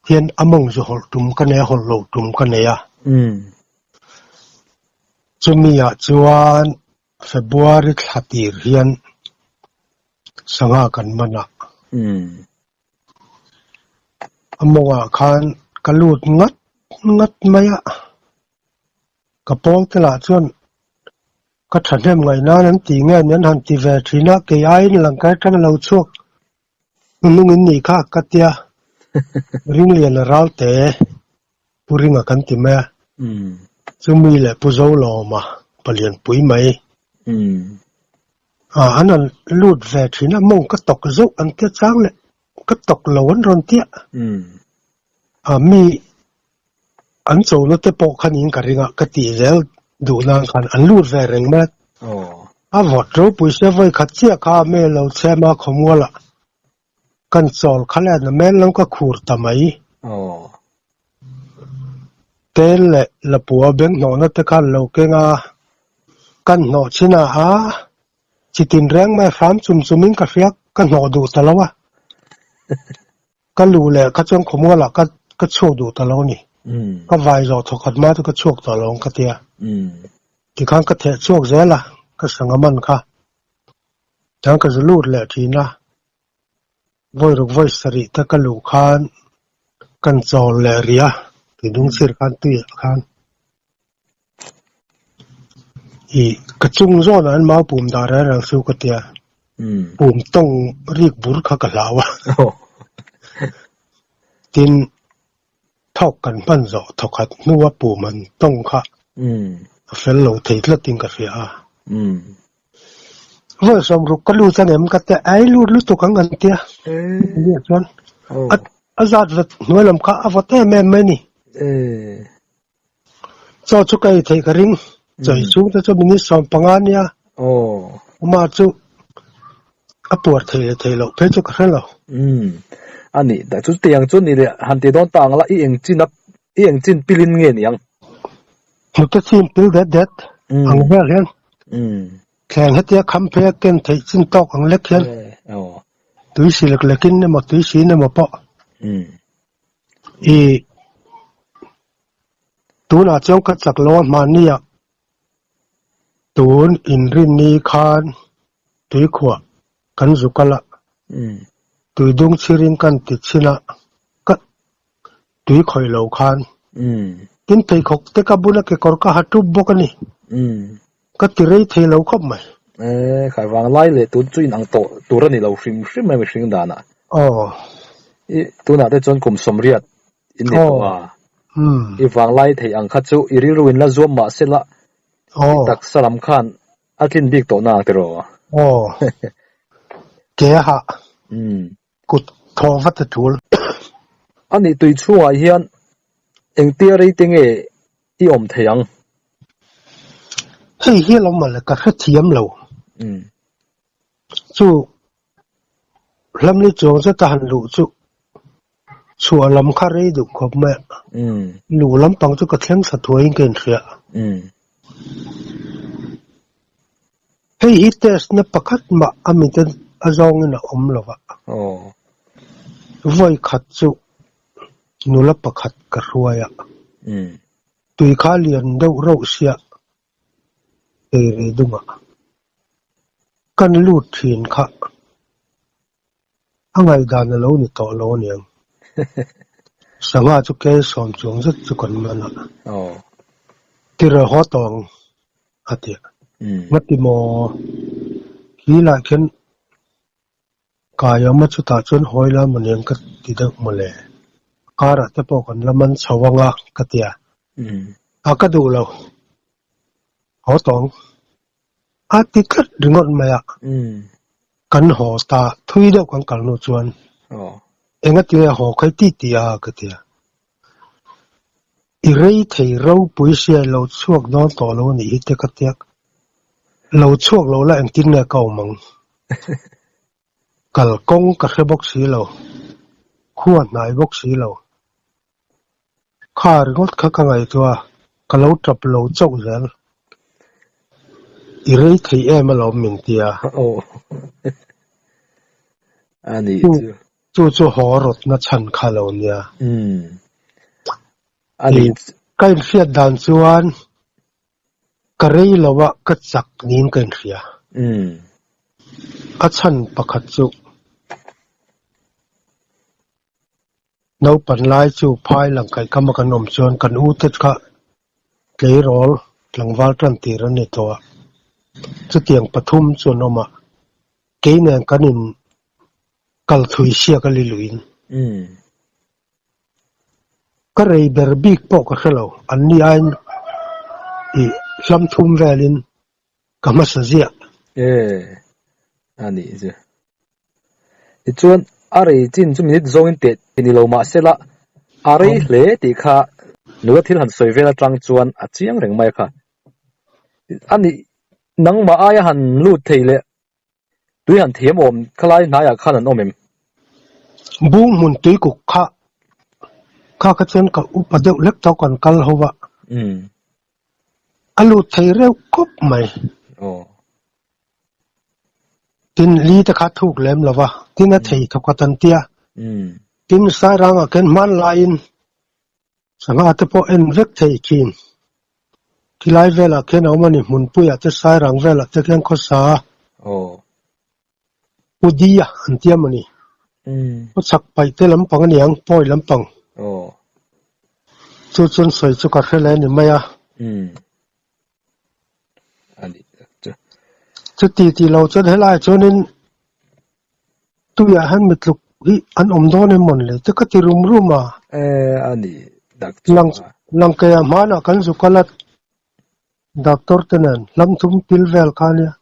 hian a mawng zu hawlh tum ka nei a, hawlh loh tum ka nei a. Chumi ah chuan February thla tir hian sangha kan man a. A mawngah khan ka lut ngat ngat mai a, ka pawl te lah chuan ka thahnem ngaih nan an ti nge ni an han ti ve thin a, kei aiin langkai atang a lo chhuak Hnung in nih kha ka tia Ringliana Ralte Pu Ringa kan ti mai a, chumi leh Pu Zolawma palianpui mai an han lut ve thin a, mawng ka tawk zauh an tia chang leh ka tawk lo an rawn tia a, mi an chona te pawh kha niin ka ring a, ka tih zel duh nan khan an lut ve reng mai a. A vawt ropui sia vawi khat chiah kha a mel lo chhem a, khawmualah kan chawl kha leh na mel lam ka khur ta mai. Tel leh Lapua beng hnawhna te khan lo keng a, kan hnawh chin a, a chitin reng mai hram chum chumin ka hria ka hnawh duh ta lo a. Ka luh leh kha chuan khawmualah ka ka chhuak duh ta lo a ni. Ka vai zawh thawkhat hma chu ka chhuak tawh lo ang ka tia. Tikhan ka theh chhuak zel a, ka sangha man kha. Tiang ka zu lut leh thin a, vawi ruk vawi sarih te ka luh khan kan chawl leh rih a, tui dung chhir khan tuiah khan. Ih ka chung zawnah hian mau pum dah reng reng chu ka tia, pum tawng rik bur kha ka hlau a. Tin, thawk kan hman zawh thawkhat hnua pum han tawng kha a fel lo thei tlatin ka hria a. Vawi sawmruk ka lut ang em ka tia, ai lut lutuk ang an tia. Chuan a zat vet hnuai lam kha a vawt em em mai ni. Chaw chu ka ei theih ka ring. Chaw ei chhung te chu minute 15 nia. Amah chu a puar thei leh thei loh phei chu ka hre lo. Umm. A nih dah chu tiang chu ni leh han ti dawn ta ang la i eng chin a i eng chin pilin nge ni ang? Hnute chin pil det det ang vel hian thleng hetia kham phei a ken theih chin tawk ang lek hian tui si lek lekin emaw tui siin emaw pawh i Tunah chuan ka chak lo a hmahniah tun inrinni khan tuikhuah kan zu kal a, tui dung chhirin kan ti chhin a, ka tui khawih lo khan tin pheikhawk te ka bula kekawr ka ha tup bawk a ni, ka ti rei thei lo khawp mai. E, khai vang lai leh tun chu inang tawh tur a ni lo hrim hrim mai mihring danah. Aw. I tunah te chuan kum 80 In ni tawh a, i vanglai theih ang kha chu i rilru in la zuam mah sela i taksa lam khan a tlin bik tawh na ang tiraw? Aw, ke a hah, kut thawh vat a tul. A nih tui chhungah hian engtia rei te nge i awm thei ang? Hei hi lo mawle ka hrethiam lo. Chu Hlamli chuang zet a han luh chu chhuah lam kha rei duh khawp mai a, luh lampang chu ka thleng thla thuaiin ka inhria. Hei hi test na pakhat mah a mite a zawngin a awm lo va. Vawi khat chu nula pakhat ka hruai a, tui kha lian deuh reuh sia. Teirei dungah kan lut thin kha a ngaihdan a lo ni tawh lo aniang. Sangha chu kelsawm chuang zet chu kan man a, tira haw tawh ang a ti a. Ngati maw? Khi lah khian Kai awm a chutah chuan hawi la maw niang ka ti deuh maw le. A karah te pawh kan la man chho ang a ka ti a. A ka duh lo. Haw tawh ang. A ti tlat ringawt mai a. Kan haw ta thui deuh kan kal hnu chuan engatinge haw khai ti ti a ka ti a. I rei thei ropui sia i lo chhuak dawn tawh lo anih hi te ka tia. Lo chhuak lo la engtin nge ka awm ang? Kal kawng ka hre bawk si lo, khua hnai bawk si lo. Kha ringawt kha ka ngaihtuah a, ka lo tap lo chauh zel. I rei thei em alawm min tia. Aw. A nih chu. Chu chu haw rawtna chhan kha lo nia. Umm. A nih. Ka inhriat dan chuan ka rei lo a, ka chak niin ka inhria. Umm. A chhan pakhat chu naupan lai chu phai lang kaih kam a kan awm chuan kan u te kha tleirawl tlangval tan tir an ni tawh a. Chutiang pathum chu an awm a. Kei nen kan in kal thui siak a li luin. Ka rei ber bik pawh ka hre lo, an ni aiin i hlam thum velin ka hmasa ziah. E, a nih chu. Tichuan, a rei chin chu minute zawngin teh tih ni lo mah se la, a rei hle tih kha nula thil han sawi vel atang chuan a chiang reng mai a kha. A nih, nangmah aia han lut thei leh Tui han thiam awm khalai hnaiah khan an awm em? Bung hmun tui kuk kha kha kha chuan ka upa deuh hlek tawh kan kal ho va. A lut thei reuh khawp mai. Tin li te kha thuk lem lo va, tin a thei thawk a tan tia. Tin Sairangah khian hmanlaiin Sangha te pawh en vek thei thin. Khilai velah khian a awm a ni, hmunpuiah te Sairang velah te khian khawsa a. Pu Dia an ti a maw ni? Pu chhak paih te lampang a ni ang, pawi lampang. Chu chuan sawi chu ka hre leh a ni mai a. Chuti tih lo chuan helaiah chuanin Tuiah hian mitluk hi an awm dawn em mawn le te ka ti rum rum a. E a ni dak chu a. Langkeia hmanah kan zu kal a, doctor te nen hlam thum pil vel kha nia.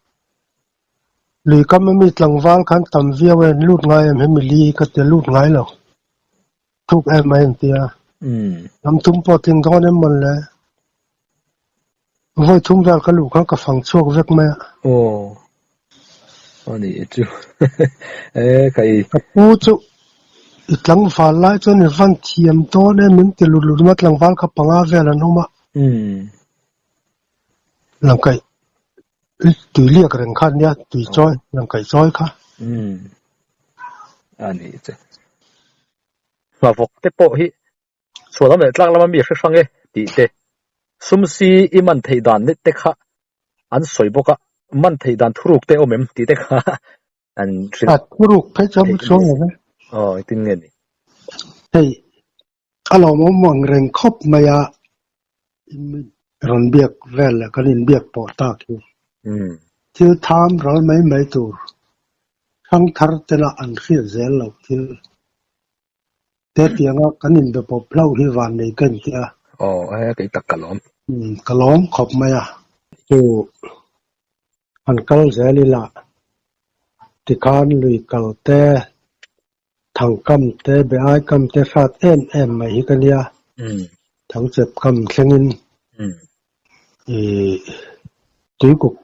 Lui kam ami tlangval khan tam viau e, lut ngai em hemi li hi ka ti a, lut ngai lo. Thuk em mai an ti a. Hlam thum pawh tling dawn em mawn le. Vawi thum vel ka luh khan ka fang chhuak vek mai a. Aw. A nih chu. E ka i. Ka pu chu i tlangval lai chuan i van thiam dawn em min ti lut lut a, tlangval kha panga vel an awm a. Langkaih tui liak reng kha ania tui chawi langkaih chawi kha. A nih chu. Hmavawk te pawh hi Chhuah lam leh tlak lama mi hre hrang e tih te, sum si i man theih dan te kha an sawi bawk a, man theih dan thuruk te awm em tih te kha an hrilh A thuruk phei chuan theih chuang ni. lo ve. Aw engtin nge ni? Hei a lawmawm ang reng khawp mai a, rawn biak vel leh kan inbiak pawh tak hi. Thil tham ral mai mai tur thangthar tena an hriat zel loh thil Te tianga kan inbe pawp hlauh hi van nei ka inti a. Aw, he kei tak ka lawm. Umm, ka lawm khawp mai a. Chu han kal zel ila tikhan lui kal te, thangkam te, be ai kam te hrat em em mai hi ka nia. Thangchep kam thlengin ih tuikuk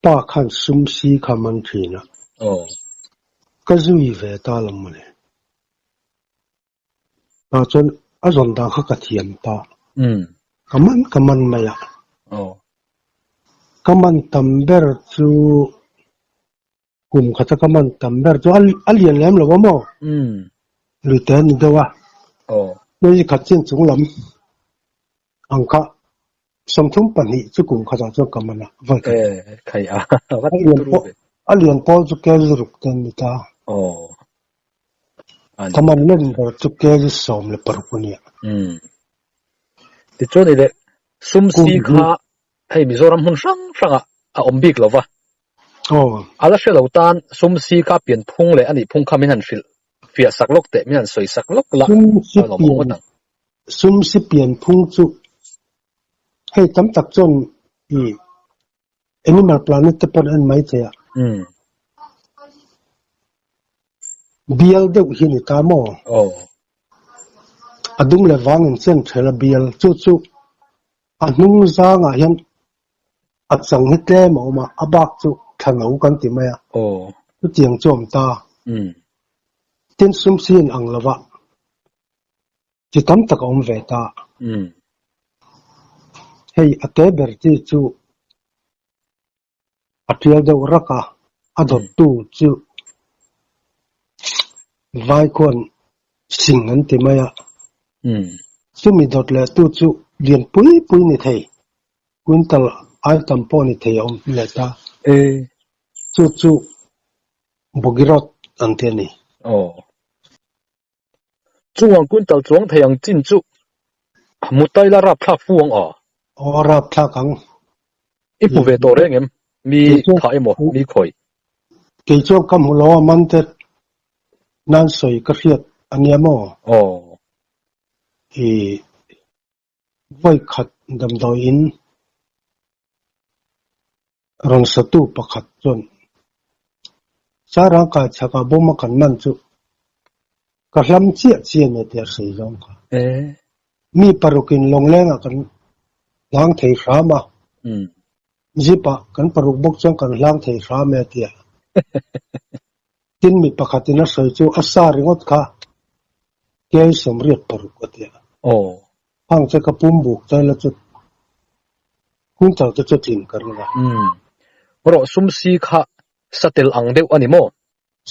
Pa khan sum si kha man thin a. Aw. Ka zui ve ta lo mawle. Pa chuan a zawn dan kha ka thiam ta. Umm. Ka man ka man mai a. Aw. Ka man tam ber chu kum khata ka man tam ber chu a lian lem lo a maw? Umm. Luite a ni deuh a. Aw. Hei khat chin chung lam ang kha. 32 chu kum khatah chuan ka man a, vawi khat. E, khai a, va A lian turu pawh ve. a lian pawl chu kg ruk te an ni ta. Aw. A Ka ni man tak len chu. ber chu kg 16 a nia. Umm. Tichuan i leh sum Kum si hnih. kha hei Mizoram hmun hrang hrangah a awm bik lo va. Aw. A la hre lo tan sum si kha pian phung leh a nih phung kha min han hrilh fiah sak lawk teh, min han sawi sak lawk la Sum si a lawmawm pian ngawt ang. Sum si pian phung chu hei tam tak chuan i Animal Planet te pawn en mai thei a. Umm. Bial deuh hi ni ta maw? Aw. A dum leh vang in chen thel a bial chu chu a hnung zangah hian a chang hi tlem a awm a, a bak chu thlano kan ti mai a. Aw. Chutiang chu a awm ta. Umm. Tin sum si in ang lova. Chi tam tak a awm ve ta. Umm. Hei a te ber chi chu a tial deuh rak a, a dawttu chu vai khuan sing an ti mai a. Umm. Chumi dawt leh tu chu lian pui pui ni thei, quintal ai tam pawh ni thei a awm leh ta. E. Chu chu Bogirot an ti a ni. Aw. Chungang quintal chuang thei ang chin chu mutai la rapthlak fu ang aw. Aw rapthlak ang. I hmu ve tawh reng em? Mi tha emaw mi khawi? Kei chuan ka hmu lo a man te nan sawi ka hriat a nia maw? Aw. I vawi khat damdawi in rawn satu pakhat chuan Sarang kai chhakah bawm a kan man chu ka hlam chiah chiah nia tih a sawi zawng kha. Mi parukin lawnglengah kan hlang thei hram a, jeep ah kan paruk bawk chuan kan hlang thei hram e a ti a. Tin mi pakhatin a sawi chu a sa ringawt kha kei 86 a ti a. Hang che ka pum buk chai la chu quintal te chu tlin ka ring a. Umm. Rawh sum si kha satel ang deuh a ni maw?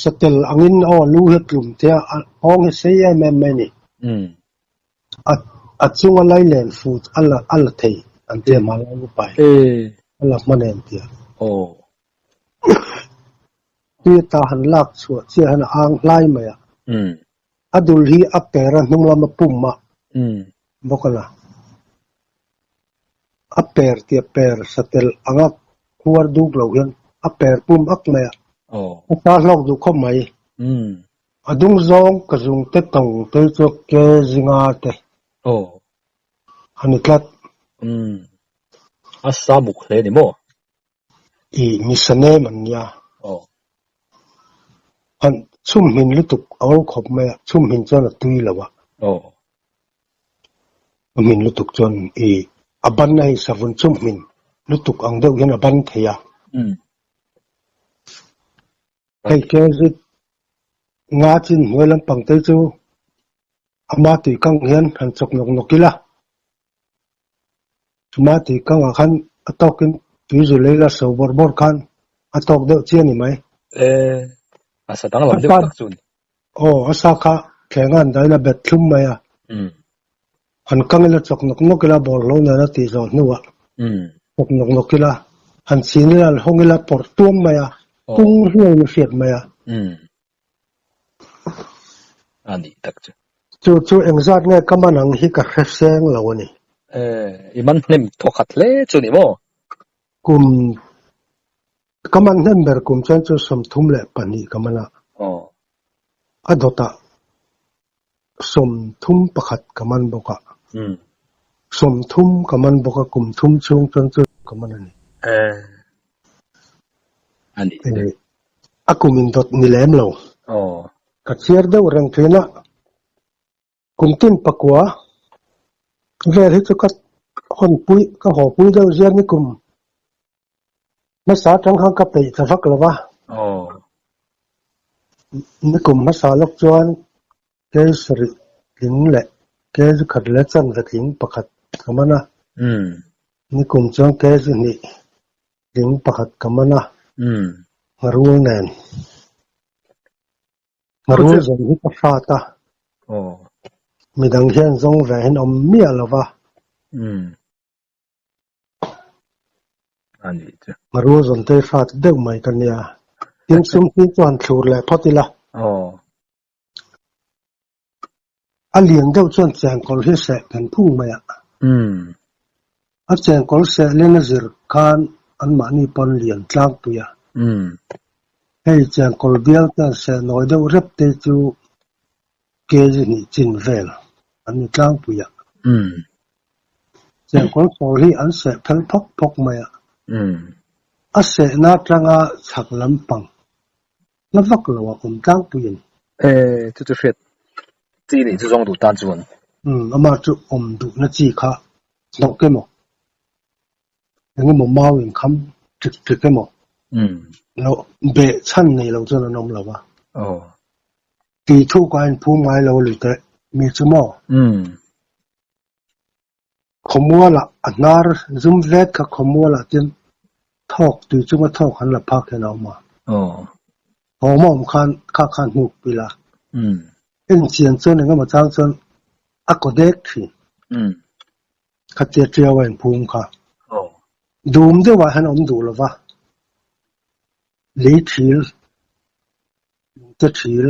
Satel angin aw lu hi tlum te a, a nghawng hi sei em em mai a ni. Umm. A a chunga lai len fu a la a la thei an ti a hmalai upa in. A la hman em tia. Aw. Tui ata han lak chhuah chiah hian a ang hlai mai a. Umm. A dul hi a per a hnung lama pum a bawk a la. A per tia per satel anga khuar duk lo hian a per pum ak mai a. A sa hlawk duh khawp mai. A dung zawng ka zung te tawng te chu ke zinga te a ni tlat. A sa muk hle ni maw? I mi sa nem an nia. Han chhum hmin lutuk a awl khawp mai a, chhum hmin chuan a tui lo a. A hmin lutuk chuan i a ban a hei savun chhum hmin lutuk ang deuh hian a ban thei a. Hei kg nga chin hnuai lampang te chu ama tui kang hian han chawk nawk nawk ila. Chuma tui kangah khan a tawkin tui zu lei la so bawrh bawrh khan a tawk deuh chiah a ni mai. E, a sa danglam deuh tak chu a ni. Aw, a sa kha thleng a an dahin a bet thlum mai a. Han kang ila chawk nawk nawk ila bawlhhlawh nen a tih zawh hnuah chawk nawk nawk ila, han chhin ila, han hawng ila pawrh tuam mai a, pung hluaiin a hriat mai a. A nih tak chu. Chu chu engzat nge ka man ang hi ka hre seng lo a ni. E, i man hnem thawkhat hle chu ni maw? Kum, ka man hnem ber kum chuan chu 32 ka man a. Aw. A dawtah 31 ka man bawk a. 30 ka man bawk a, kum thum chhung chuan chu ka man a ni. E, a nih chu. A kum in dawt ni lem lo. Aw. Ka chhiar deuh reng thin a, kum tin pakua vel hi chu ka hawn pui, ka haw pui deuh zian ni kum hmasa atang khan ka peih ta vak lo va. Aw. Ni kum hmasa lawk chuan kei sarih tling leh kei zu khat leh chanve tling pakhat ka man a. Ni kum chuan kei zu hnih tling pakhat ka man a. Ngharul nen. Ngharul zawng hi ka hrat a. Midang hian zawng ve hian awm miah lo va. A nih chu. Ngharul zawntei hrat deuh mai ka nia. Tin sum hi chu han thlur leh phawt ila. Aw. A lian deuh chuan chengkawl hi seh phen phung mai a. A chengkawl seh len a zir khan anmahni pawn lian tlangpui a. Hei chengkawl bial te an seh nawi deuh rep te chu kg hnih chin vel an ni tlangpui a. Chengkawl sawl hi an seh phel phawk phawk mai a. A sehna atanga chhak lampang Hla vak lo a awm tlangpui a ni. E, chu chu hriat chi nih chu zawng duh tan chuan. Umm, amah chu awm duhna chi kha hnawk emaw, eng emaw mau inkham ṭik ṭik emaw, lo beh chhan nei lo chuan an awm lo a. Aw. Tui thuk a inphum ngai lo lui teh mi chu maw? Khawmualah a hnar zum vet kha khawmualah tin thawk tui chunga thawk an la phak hian a awm a. Thawm a awm khan kha khan hnuk pil a. En chian chuan engemaw chang chuan a kaw dek thin. Khatia tiau a inphum kha. Dum deuhah hian a awm duh lova. Lei thil, lungte thil.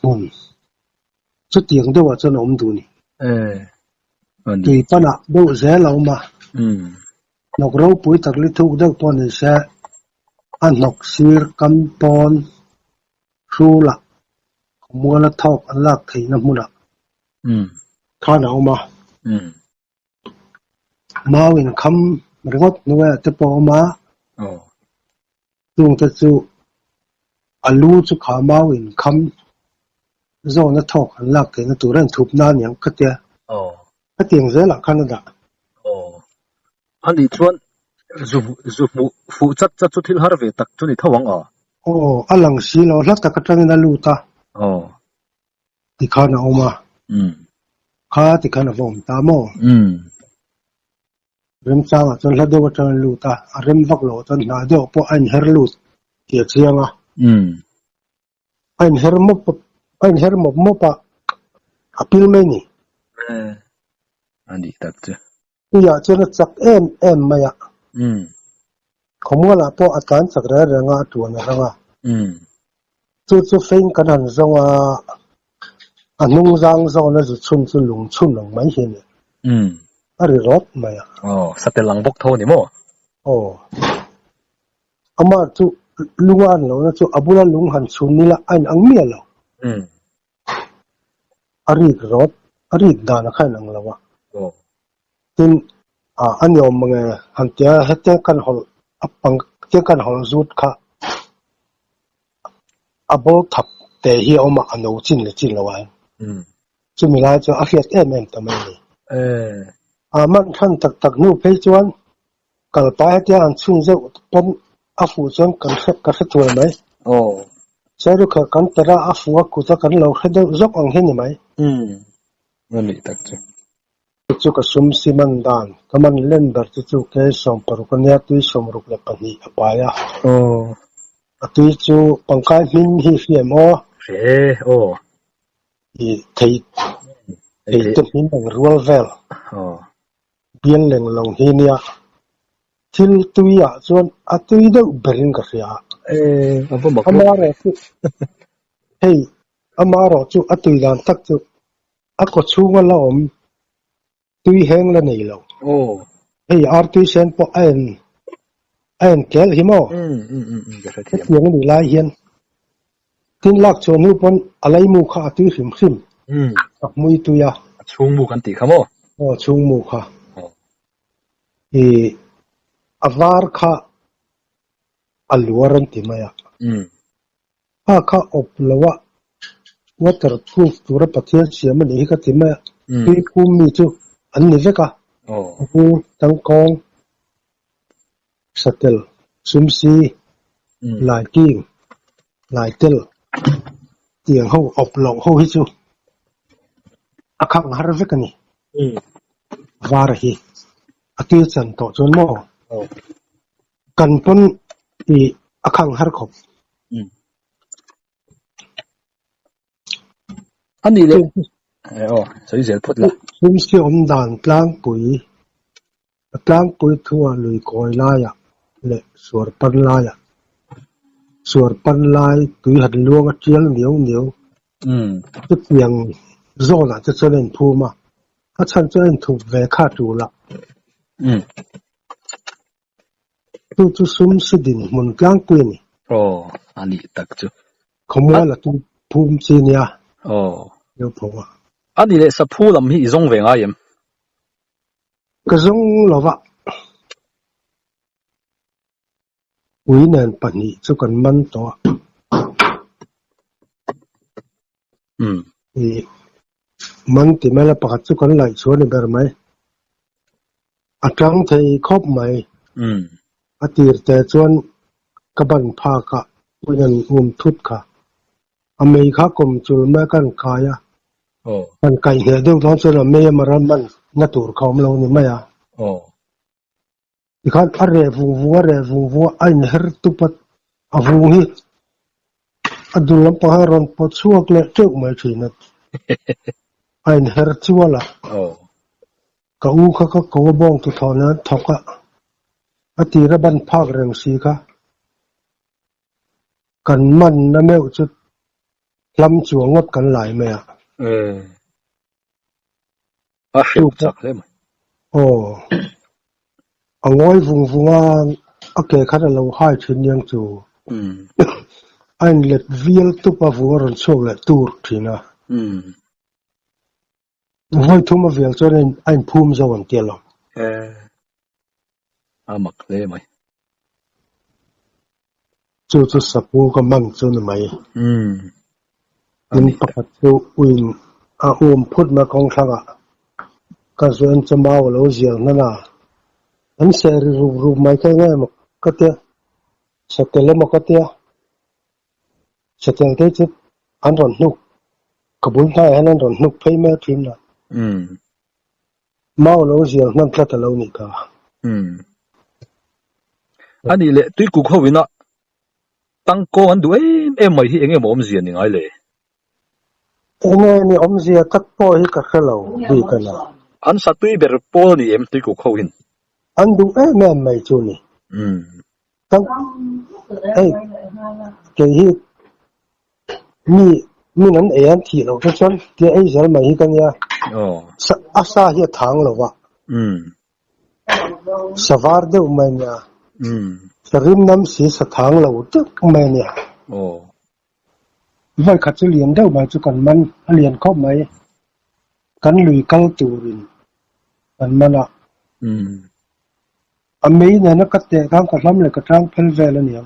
Hmun chutiang deuhah chuan a awm duh a ni. Tui panah deuh zel a awm a, hnawk ropui tak li thuk deuh pawh ni se a hnawk sir kam pawn hrulah khawmuala thawk an lak theihna hmunah khan a awm a. Mau inkham ringawt hnuaiah te pawh a awm a, chungte chu a lu chu kha mau inkham zawna thawk an lak theihna tur a inthup na aniang ka tia. Hetiang zelah khan a dah. A nih chuan zu zu hmuh fuh chat chat chu thil har ve tak chu ni tho ang aw. Aw, a lang si lo hla tak atangin a lut a. Tikhan a awm a. Kha tikhan a va awm ta maw? Remchangah chuan hla deuh atang a lut a, a rem vak loh chuan hna deuh pawh a inher lut tih a chiang a. A inher mawp a inher mawp mawp a, a pil mai ni. A nih tak chu. Puiah chuan a chak em em mai a. Khawmualah pawh a tlan chak reng reng a, a tuan a rang a. Chu chu fein kan han zawng a, a hnung zang zawn a zu chhun chu lung chhun ang mai hi a ni. A ri rawt mai a. Aw, satel ang bawk tho a ni maw? Aw. Amah chu lunga an lohna chu a bula lung han chhun nila a inang miah lo. A rik rawt, a rik dan a kha inang lo a. Tin, a ni awm mange han tia hetiang kan hawlh a pang tiang kan hawlh zut kha a ball thap te hi a awm a, a no chin leh chin lo ah hian. Chumi lai chuan a hriat em em ta mai a ni. A man than tak tak hnu phei chuan Kalpai hetia an chhun zeuh pawn a fuh chuan kan hre ka hre thuai mai. Aw. Sairukha kan perh a, a fuh a kut a kan lo hre deuh zawk ang hi ni mai. Umm. A nih tak chu. Chu chu ka sum si man dan, ka man len ber chu chu kei 16 a nia tui 62 a pai a. Aw. A tui chu pangkai hming hi hriam aw. Hre e, aw. I thei thei te hming ang rual vel. Aw. Bial leng lawng hi nia, thil tui ah chuan a tui deuh berin ka hria. Amarawh chu hei amarawh chu a tui dan tak chu a kaw chhunga la awm tui heng la nei lo. Hei artui sen pawh a en a en kel hi maw? Hetiang a nih lai hian tin lak chhuah hnu pawn a laimu kha a tui hrim hrim a hmui tui a. A chhungmu kan tih kha maw? Aw a chhungmu kha. I a var kha a luar an ti mai a. Kha kha awp lo a waterproof tura Pathian siam a nih hi ka ti mai a. Tui phum mi chu an ni vek a. Pu Tangkawng. Satel, Sumsi, Laiking, Laitel tiang ho awp loh ho hi chu a khang har vek a ni. Var hi a tui chan tawh chuan maw kan pawn i a khang har khawp. A nih leh aw sawi zel phawt la. Sumsi awm dan tlangpui. A tlangpui thua lui kawi laiah leh suar pan laiah suar pan lai tui han luang a tial niau niau. Chutiang zawnah te chuan a inphum a, a chhan chu a inthup ve kha tul a. Chu chu sum si dinhmun tlangpui a ni. Aw, a nih tak chu. Khawmual a tum phum chi nia. Aw. Leu pho a. A nih leh saphu lam hi i zawng ve ngai em? Ka zawng lo va. Ui nen pahnih chu kan man tawh a. I man ti mai la pakhat chu kan laih chhuah a ni ber mai. A tang thei khawp mai. A tir te chuan ka ban phak ah uiin an um thut kha. A mei kha kawm chul mai a kan kai a. Kan kaih hneh deuh dawn chuan a mei a mara man na tur kha awm lo ni mai a. Tikhan a reh vung vung a reh vung vung a, a inher tup a, a vung hi a dul lampang hian a rawn pawt chhuak leh teuh mai thin a, a inher chual a. Ka u kha ka ko a bawng tu thawh nen thawk a, a tir a ban phak reng si kha. Kan man na meuh chu hlam chuang ngawt kan lai mai a. A hreuh chak hle mai. Aw. A ngawi vung vung a, a ke khan a lo hai thin niang chu. A inlet vial tup a vung a rawn chhuak leh tur thin a. Vawi thum a vial chuan a inphum zo ang tia lo. A mak hle mai. Chu chu sapu ka man chu ni mai. Tin pakhat chu uin a um phut mai kawng thlangah ka zuan chu mau a lo zial hman a, an seh ri rup rup mai kha eng emaw ka tia, satel emaw ka tia, satel te chu an rawn hnuk, ka bul hnaiah hian an rawn hnuk phei mai a thin a. Mau lo zial hman tlat a lo nih ka. Umm. A nih leh Tuikuk ho ina tangkawng an duh em em mai hi eng emaw awmzia ni ngai le? Enge ni awmzia tak pawh hi ka hre lo bik a ni. An sa tui ber pawl a ni em Tuikuk ho in? An duh em em mai chu ni. Umm. Tang hei kei hi Mi min an ei an thih loh te chuan tia ei zel mai hi ka nia. A sa hi a thang lo va. Sa var deuh mai a nia. Sa rim nam si sa thang lo deuh mai a nia. Vawi khat chu lian deuh mai chu kan man a lian khawp mai. Kan lui kal turin kan man a. A mei nena ka teh khan ka hlam leh ka tang phel vel a nia.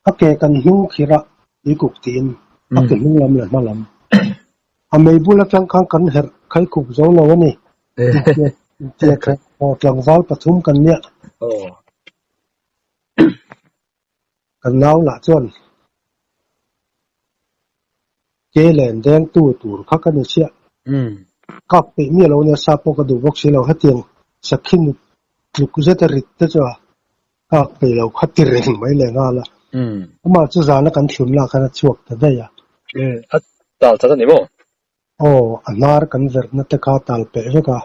A ke kan hnung khirh a, tuikuk tiin a ke hnung lam leh hma lam. A mei bul atang khan kan herh khai kuk zo lo a ni. Intia kher haw tlangval pathum kan nia. Kan nau lah chuan ke len dengtu tur kha ka ni chiah. Kap peih miah lo nia sa pawh ka duh bawk si lo. Hetiang sakhi nut tluk zeta rit te chu a Kak peih lo kha ti reng mai leh nghal a. Amah chu zana kan thlun lah khan a chhuak ta daih a. A tal chat a ni maw? Aw, a hnar kan verhna te kha tal peh vek a.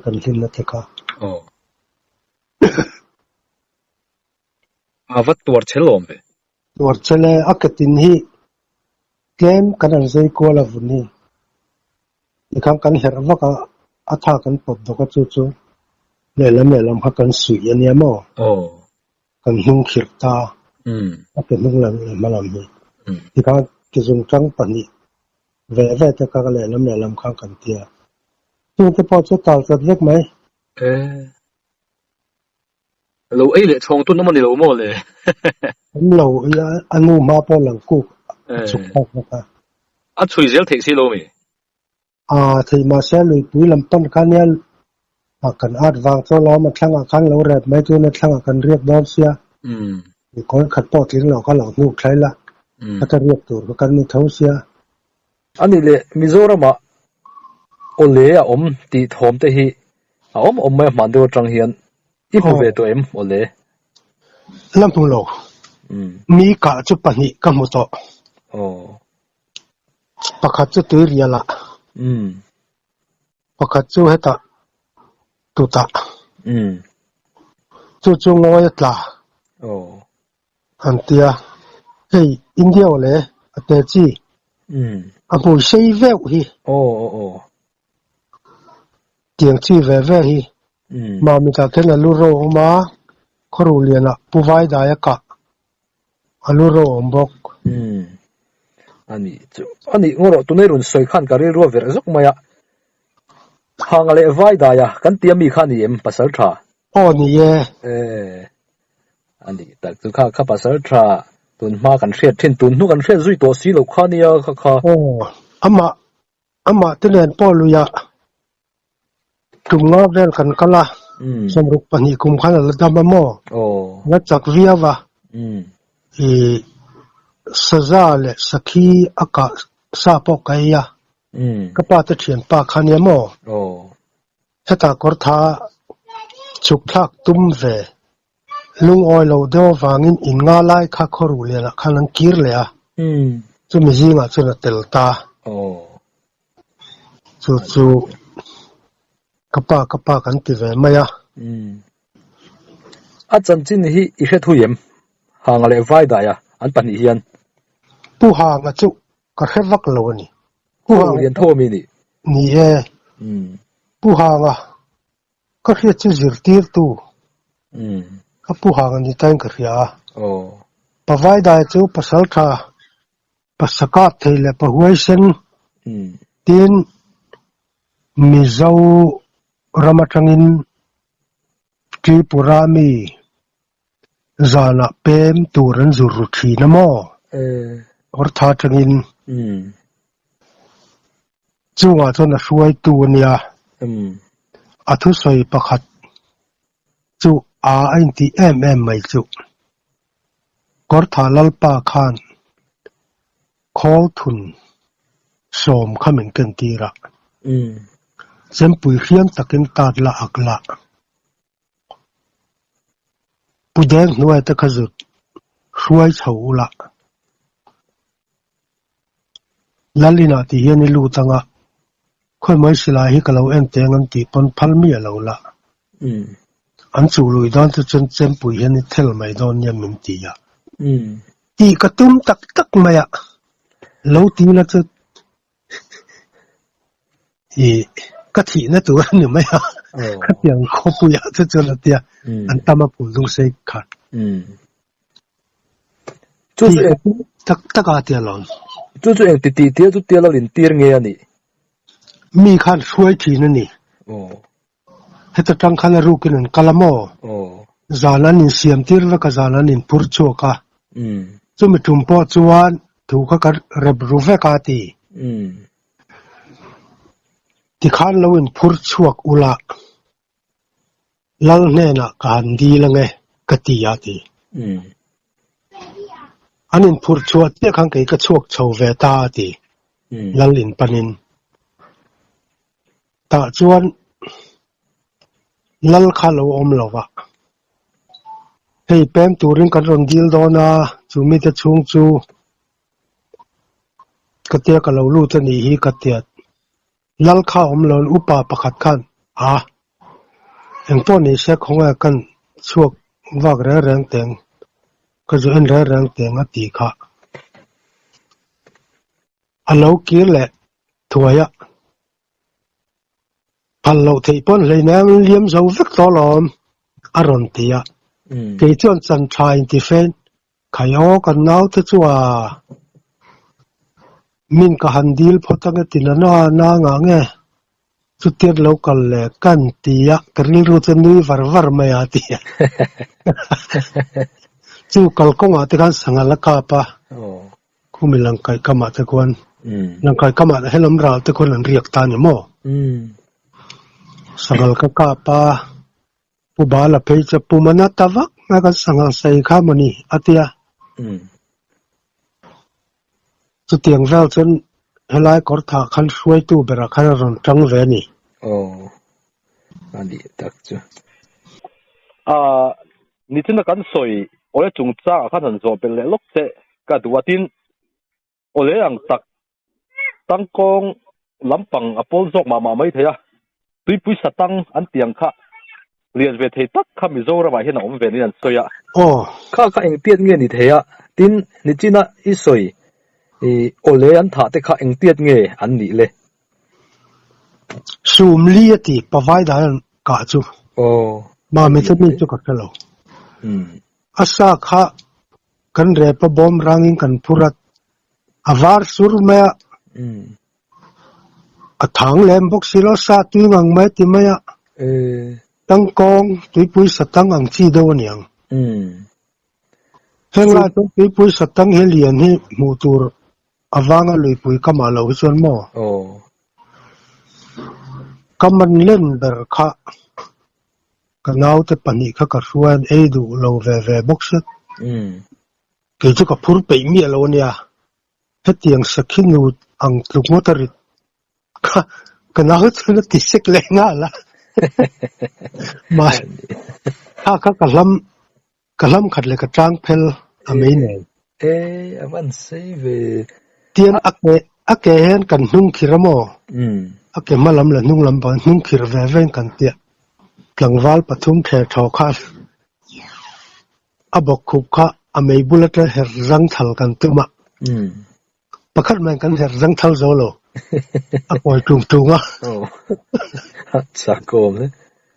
Kan hlimna te kha. Aw. A va tuar chel awm ve. Tuar chel e, a ketin hi tlem kan han zai kual a vun hi. Tikhan kan herh vak a, a tha kan pawt dawk a chu chu lehlam lehlam kha kan suih a nia maw? Kan hnung khirh ta a ke hnung lam leh hma lam hi. Tikhan ke zungtang pahnih ve ve te kha lehlam lehlam khan kan ti a. Chungte pawh chu tal chat vek mai. Lo ei leh chhawng tun awm a ni lo maw le? Awm lo, a nu hma pawh lang kuk a chhuk phak bawk a. A chhui zel theih si lo mi? A theih mahse luipui lam pan kha nia kan at vang chaw lam a thlangah khan lo rep mai tuna thlangah kan riak dawn sia. Mikawi khat pawh tling lo kha lo hnuk thlai la, a ta riak tur kha kan ni tho sia. A nih leh Mizoramah awle a awm tih thawm te hi a awm awm mai a hman deuh atang hian i hmu ve tawh em awle? La hmu lo. Mi kah chu pahnih ka hmu tawh. Pakhat chu tuirial ah. Pakhat chu hetah tutah. Chu chu ngawi a tla. An ti a, hei India aw le a te chi a hmui sei veuh hi. Tiang chi ve ve hi Mamitah khian a lu ro a awm a, Khawruh lianah Pu Vaidai a kah a lu ro a awm bawk. A nih chu a nih ngaw rawh tunei rawn sawi khan ka rilru a verh zawk mai a, Hanga leh Vaidai a kan tia mi kha a ni em pasal tha? Aw ni e. E a nih tak chu kha kha pasal tha tun hma kan hriat thin tun hnu kan hriat zui tawh si lo kha nia kha kha. Aw amah amah te nen pawh luiah Tum nga vel kan kal a, 62 kum khan a la dam a maw? A la chak viau a. Ih saza leh sakhi a kah sa pawh ka ei a, ka pa te thianpa kha nia maw? Hetah kawr tha chhuk thlak tum ve lungawi lo deuh avangin in nga lai kha khawruh lianah khan an kir leh a, chumi zingah chuan a tel ta. Chu chu ka pa ka pa kan ti ve mai a. A chanchin hi i hre thui em? Hanga leh Vaidaia an pahnih hian. Pu Hanga chu ka hre vak lo a ni. Pu Hanga lian tho ami nih? Ni e. Pu Hanga ka hriat chu zirtirtu ka Pu Hanga ni tain ka hria a. Pa Vaidaia chu pasal tha Pasakap thei leh Pahuaisen tin Mizo ram atangin Tripura mi zanah pem tur an zur ru thin a maw? Awrtha atangin chungah chuan a hruaitu a nia. A thusawi pakhat chu a a intih em em mai chu. Kawrthah Lalpa khan khawl thun sawm kha min ken tir a, chempui hriam takin tat la ak la, Pu Deng hnuai te kha zut hruai chho u la, Lal inah ti hian i lut anga, khawimawi silai hi ka lo en teng an tih pawn phal miah lo la. An chuh lui dawn chu chuan chempui hian i thel mai dawn nia min ti a. Tih ka tum tak tak mai a, lo ti la chu i ka thihna tur a ni mai a, khatiang khawpuiah te chuan a tia an tam a phul dung sei khan. Chu chu eng tak tak a tia lo. Chu chu eng ti tih tia chu tia lo intir nge a nih? Mi khan hruai thin a ni. Heta tang khan a rukin an kal a maw? Zan an insiam tir vek a, zan an inphur chhuak a. Chumi tum pawh chuan thu kha ka rep ru vek a ti. Tikhan lo inphur chhuak ula, Lal hnenah ka han dil ange ka ti a ti. An inphurh chhuah chiah khan kei ka chhuak chho ve ta a ti, Lal inpanin. Tah chuan Lal kha lo awm lo va, hei pem turin kan rawn dil dawn a, chu mite chhung chu ka tia ka lo lut a nih hi ka tia. Lal kha awm lo upa pakhat khan a, engpawh ni se khawnge kan chhuak vak reng reng teng, ka zu en reng reng teng a ti kha. A lo kir leh thuai a, phal loh theih pawn hleinem liam zo vek tawh lawm a rawn ti a, kei chuan chan tha intifen Khai aw kan naute chu a min ka han dil phawt ange ti na na na ngah nge chutiat lo kal leh kan ti a ka rilru chu nui var var mai a ti a chu kalkawngah te khan sangha la kap a khumi langkaih kamah te khuan langkaih kamah helam ral te khuan an riak ta a ni maw sanghal ka kap a. Pu Bala phei chu pum a na ta vak mai kan sangha sei kha maw ni a ti a. Chutiang vel chuan helai kawr thah khan hruaitu berah khan a rawn tang ve a ni. Aw, a nih tak chu. A, nichina kan sawi awle chungchangah khan han zawh belh leh lawk che ka duh a, tin awle ang tak tangkawng lampang a pawl zawk mah mah mai thei a. Tuipui satang an tih ang kha lian ve thei tak kha Mizoramah hian a awm ve niin an sawi a. Aw. Kha kha engtiat nge ni thei a? Tin, nichina i sawi i awle an thah te kha engtiat nge an nih le? Sum li a ti, pavai dan an kah chu. Aw. Mami te mi chu ka hre lo. A sa kha kan rep a bawm rangin kan phur a, a var sur mai a. A thang lem bawk si lo, sa tui ngang mai ti mai a. Tangkawng tuipui satang ang chi deuh a niang. Heng lai chuan tuipui satang hi lian hi hmuh tur a vanga luipui kamah lo hi chuan maw? Ka man len ber kha ka naute pahnih kha ka hruai an ei duh lo ve ve bawk sia. Kei chu ka phur peih miah lo a nia. Hetiang sakhi nu ang tluk ngawt a rit kha ka nau chuan a ti sek leh nghal a. Mahse kha kha ka hlam ka hlam khat leh ka tang phel a mei nen. E a van sei ve. Tian a ke a ke hian kan hnung khir a maw? A ke hma lam leh hnung lam pawh hnung khir ve vein kan tiah tlangval pathum ther thaw khan A bawk khup kha a mei bul atang her zang thal kan tum a, pakhat mai kan her zang thal zo lo, a kawi tung tung a.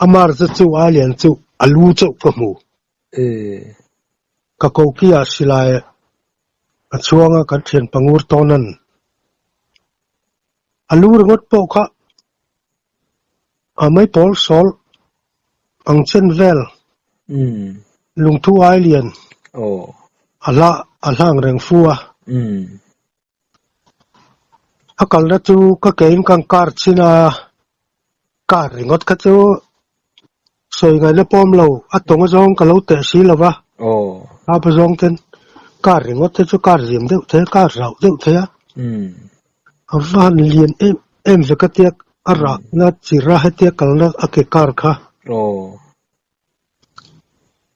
Amar chu chu a lian chu a lu chauh ka hmu. Ka koki ah silai a chhuang a kan thian pangur tawn an. A lu ringawt pawh kha a mei pawl sawl ang chen vel lungthu ai lian a hla a hlang reng fu a. A kalna chu ka kein ka kar chin a, kar ringawt kha chu sawi ngaihna pawm lo, a tawng a zawng ka lo teh si lo va, a zawng ten kar ringawt te chu kar zim deuh thei a, kar rauh deuh thei a. A va han lian em em ve ka tia a rahna chira hetia kalna a ke kar kha.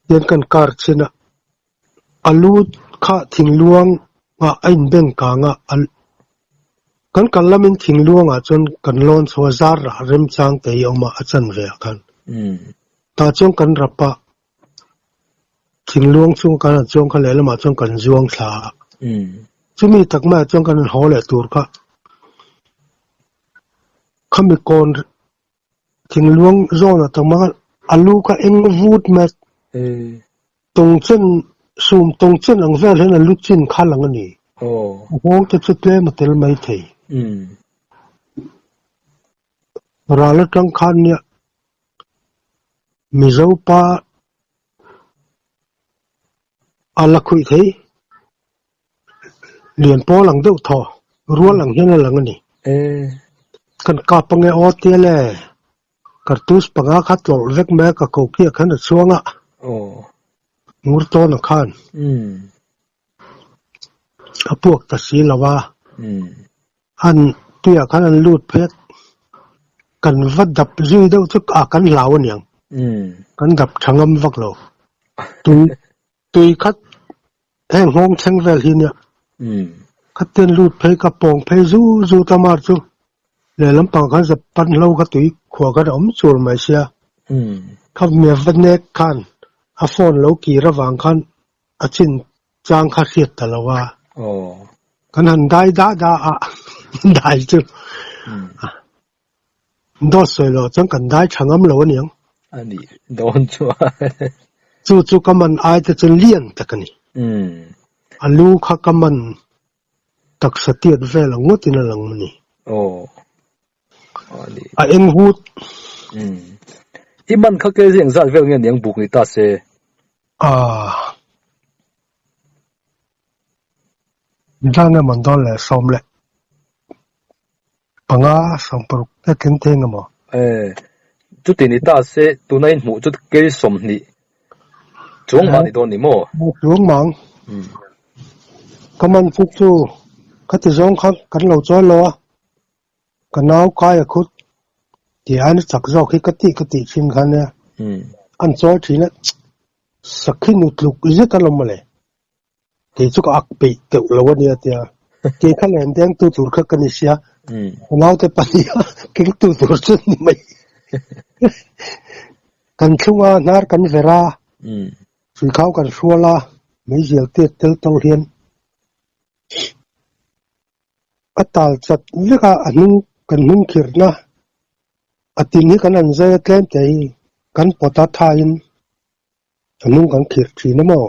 Tian kan kar chin a, a lu kha thingluang ah a inbeng kang a, kan kal lamin thingluang ah chuan kan lawn chho a, zar rah remchang te hi a awm a, a chanve ah khan. Tah chuan kan rap a, Thingluang chung kan han chuang kha lehlamah chuan kan zuang thla a. Chumi tak maiah chuan kan han haw leh tur kha khami kawn thingluang zawnah tak mai khan a lu kha eng vut mai a. Tawng chen sum tawng chen ang vel hian a lu chin kha lang a ni. A nghawng te chu tlem a tel mai thei. Ral atang khan nia Mizo pa a la khuih thei. Lian pawl ang deuh thaw, rual ang hian a lang a ni. Kan kap ange aw tia le, kartus panga kha tlawlh vek mai a ka kokiah khan a chhuang a, ngur tawn a khan. A puak ta si lo a. An tuiah khan an lut phei a, kan va dap zui deuh chu a kan hlau aniang. Kan dap tha ngam vak lo. Tui tui khat heng nghawng thleng vel hi nia. Khatin lut phei ka pawng phei zu zu ta mar chu lehlam pang khan zep pan hlo kha tui khuah khan a awm chur mai sia. Kha mia va nek khan a phone lo kir avang khan a chin chang kha hriat ta lo a. Kan han dai dah dah a, dai chu dawt sawi loh chuan kan dai tha ngam lo a niang. A nih dawn chuan. Chu chu ka man ai te chu lian tak a ni. A lu kha ka man taksa tiat vel ang ngawtin a lang a ni. A eng hut. I man kha kei zing zat vel nge niang buk ni ta se. Aaa. Zan nge man dawn le 15 16 te tling thei nge maw? E, chuti ni ta se tuna in hmuh chu kei 20 chuang mah ni dawn ni maw? Chuang mang. Ka man chu chu khati zawng kha kan lo chawi lo a, Ka nau kai a khut tih aiin a chak zawk hi ka tih ka tih thin kha nia. An chawi thin a, sakhi nu tluk zet a lawm mawle. Kei chu ka ak peih teuh lo a nia tia. Kei kha len deng tu tur kha ka ni sia. Ka naute pahnih a keng tu tur chu ni mai. Kan thlung a, hnar kan ver a, hruikhau kan hrual a, meizial tiat tel to hian a tal chat vek a, a hnung kan hnung khirhna a tin hi kan han zai a tlem te hi kan pawt a thain a hnung kan khirh thin a maw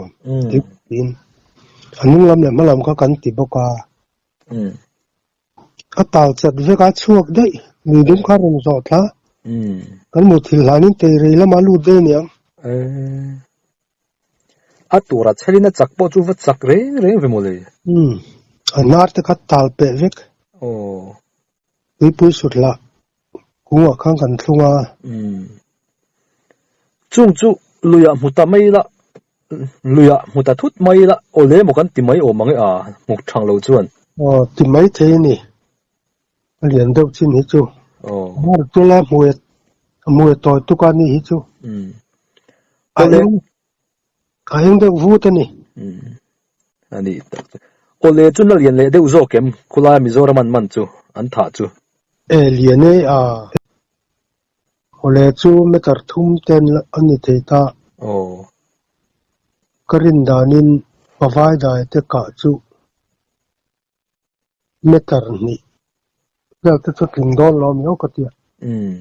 tiin a hnung lam leh hma lam kha kan ti bawk a. A tal chat vek a chhuak daih lui dum kha rawn zawh thla kan muthilh hlanin teirei lama lut daih aniang. A tura chhelin a chak pawh chu va chak reng reng ve mawle. Umm, a hnar te kha tal peh vek. Aw. Tuipui sut lah kungah khan kan thlung a. Umm. Chung chu luiah hmu ta mai la, luiah hmu ta thut mai la, awle maw kan ti mai awm ang e a, hmu thang lo chuan. Aw, ti mai thei a ni. A lian deuh chin hi chu. Aw. Hmar tula hmui a hmui a tawi tuk a ni hi chu. Umm. A eng a eng deuh vut a ni. Umm. A ni tak chu. Awle chu na lian leh deuh zawk em? Khulai Mizoram an man chu, an thah chu. E lian e a. Awle chu meter thum ten a ni thei ta. Aw. Ka rin danin pavai dai te kah chu Meter hnih vel te chu tling dawn lo miau ka tia. Umm.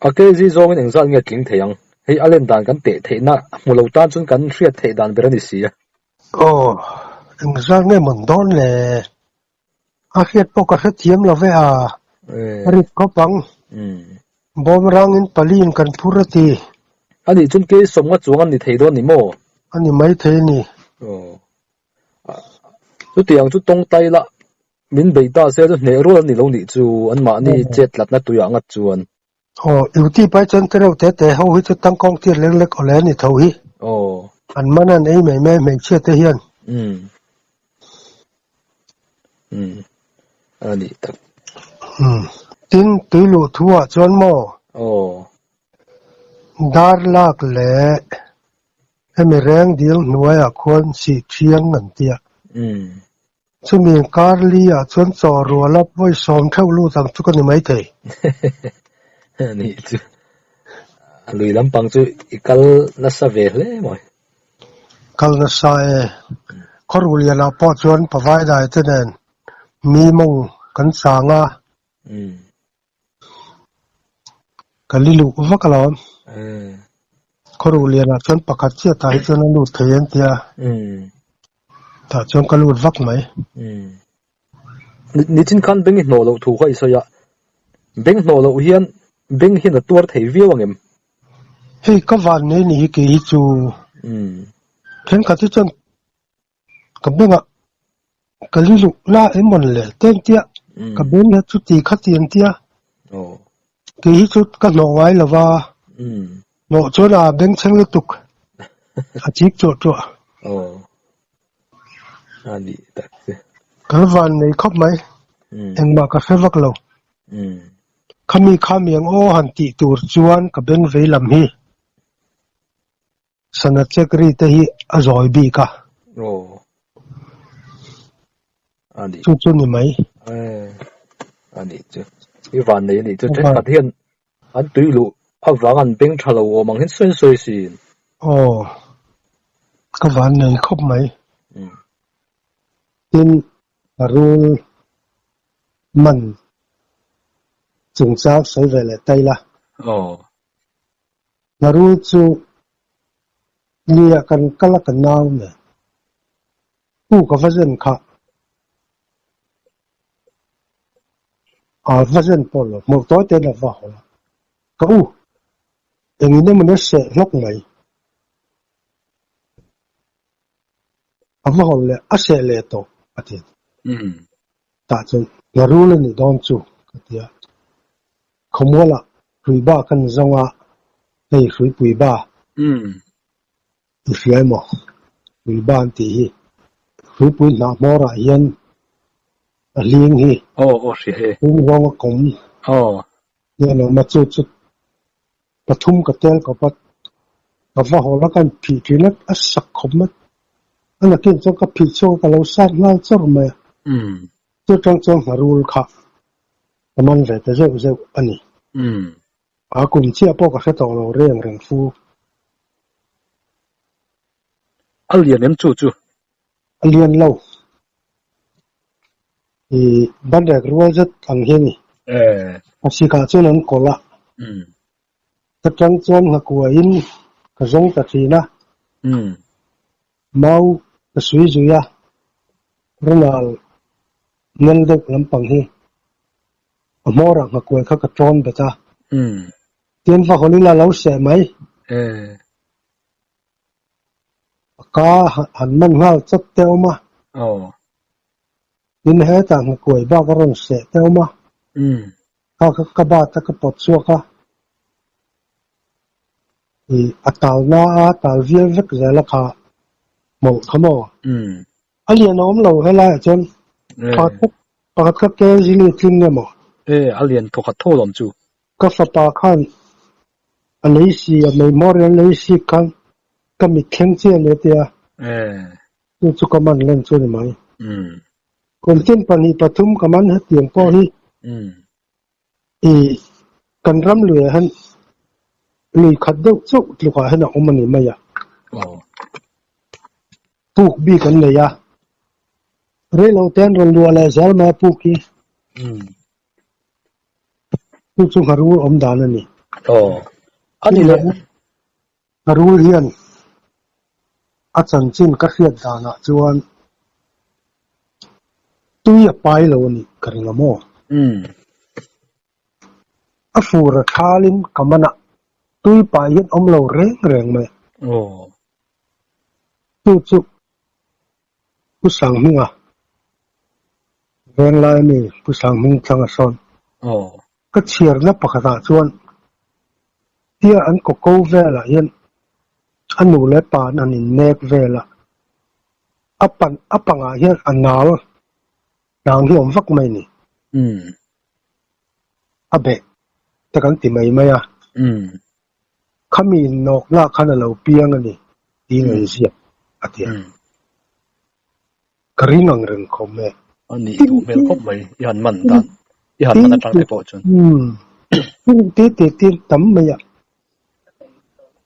A kg zawngin engzat nge tling thei ang? Hei a len dan kan teh theihna hmu lo tan chuan kan hriat theih dan ber a ni si a. Aw, engzat nge mawn dawn le? A hriat pawh ka hrethiam lo ve a, a rit khawp ang. Bawm rangin paliin kan phur a ti. A nih chuan kei sawmnga chuang an ni thei dawn ni maw? A ni maithei a ni. Aw. Chutiang chu tawngtai la min bei ta se chu hneh rual an ni lo nih chu anmahni chet tlatna tuiah ngat chuan. Aw, duty pai chuan te reuh te te ho hi chu tangkawng tir lek lek awle a ni tho hi. Aw. An man an ei mai mai hmeichhia te hian. Umm. Umm. A nih tak. Umm. Tin, tui luh thu ah chuan maw? Aw. Dar lak leh hemi reng dil hnuaiah khuan sih thiang an tia. Umm. Chumi kar li ah chuan chaw rual a vawi sawm theuh lut ang chu ka ni maithei. Ni chu a lui lampang chu i kal nasa ve hle mawi. Kal nasa e. Khawruhlian ah pawh chuan pavai dai te nen mi mawng kan chang a. Ka li luh vak alawm. Khawruh lianah chuan pakhat chiah tah hi chuan a lut thei an tia. Tah chuan ka lut vak mai. Nichin khan beng i hnawh loh thu kha i sawi a. Beng hnawh loh hian beng hian a tuar thei viau ang em? Hei ka van nei ni hi kei hi chu. Thenkhat hi chuan Ka bengah ka li luh la em mawn le te an tia, ka beng hi chuti khati an tia. Kei hi chu ka hnawh ngai lo va, hnawh chuan a bengchheng lutuk a chik chuah chuah. Ka la van nei khawp mai, engmah ka hre vak lo. Khami khami ang aw han tih tur chuan ka beng vei lam hi. Sana check ri te hi a zawi bik a. Aw. A nih. Chu chu ni mai. Eh. A nih chu. I van nei a nih chu. Thenkhat hian an tui luh avang an beng tha lo awm ang hian sawi sawi sin. Aw. Ka van nei khawp mai. Tin, a rul man chungchang sawi ve leh ta ila. Aw. Hmarul chu nia kan kal a ka nau nen pu ka va zen kha a va zen pawh lo hmawlh tawi te in a va haw a ka u engin emaw ni a seh hlawk mai a va haw leh a seh leh tawh a ti tah chuan hmarul a nih dawn chu ka ti a. Khawmualah hrui ba kan zawng a, hei hruipui ba i hria emaw? Hrui ba an tih hi hruipui hnah hmawrah hian a hling hi hring zawnga kawm hian a awm a, chu chu pathum ka tel kawp a, ka va haw la ka inphih thin a, a sak khawp mai. A nakin chuan ka phih chhuak a, ka lo sat nghal chawrh mai a, chu atang chuan ngharul kha. Ka man ve ta zeuh zeuh a ni. A kum chiah pawh ka hre tawh lo reng reng fu. A lian em chu chu? A lian lo. I banrek rual zet ang hi a ni. A sikah chuan an kawlh a. Ka tang chuan nghakuaiin ka zawng ta thin a. Mau ka sui zui a, Ronald nel deuh lampang hi a hmawrah nghakuai kha ka tawn bet a. Tian va hawl ila lo seh mai. A ka han man nghal chawt te a awm a. Tin hetah nghakuai bak a rawn seh te a awm a. Kha kha ka bat a ka pawt chhuak a. Ih a tal na a tal vial vek zel a kha hmawlh kha maw? A lian a awm lo helaiah chuan pakhat pakhat kha ke zili tling nge maw? E a lian thawkhat tho lawm chu. Ka fapa khan a lei si a mei hmawr in a lei sik khan ka mit thleng chiah a ni a tia. Chu chu ka man len chu a ni mai. Kum tin pahnih pathum ka man hetiang pawh hi I kan ram luiah hian lui khat deuh chauh tlukah hian a awm a ni mai a. Puk bik an nei a. Reilo te an rawn luah leh zel mai a puk hi. Chu chu ngharul awm dan a ni. Ngharul hian a chanchin ka hriat danah chuan tui a pai lo a nih ka ring a maw? A fur a thalin ka man a, tui pai hian awm lo reng reng mai. Chu chu Pu Sanghminga venglai ami Pu Sanghming thlang a sawn. Ka chhiarna pakhatah chuan tia an kaw ko velah hian a nu leh pa an han innek vel a, a pan a pangah hian a nal hnang hi a awm vak mai a ni. A beh te kan ti mai mai a. Khami innawkna khan a lo piang a ni tiin an ziak a ti a. Ka ring ang reng khawm e. A nih duh hmel khawp mai i han man dan, i han man atang te pawh chuan. Tin te te te tam mai a,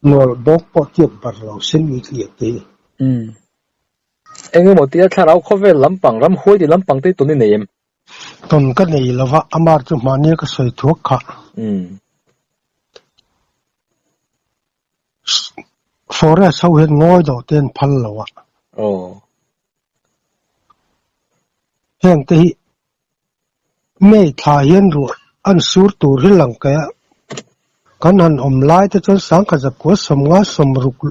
nual bawk pawh tiat bar lo sen i tliah te. Eng emaw tia thlarau khawvel lampang, ramhuai ti lampang te tawn i nei em? Tawn ka nei lo va, amar chu mahnia ka sawi thuak kha. Forest ho hian ngawi dawh te an phal lo a. Heng te hi May thla hian ruah an sur tur hi lang kaih a, kan han awm lai te chuan sangkhat zakua sawmnga sawmruk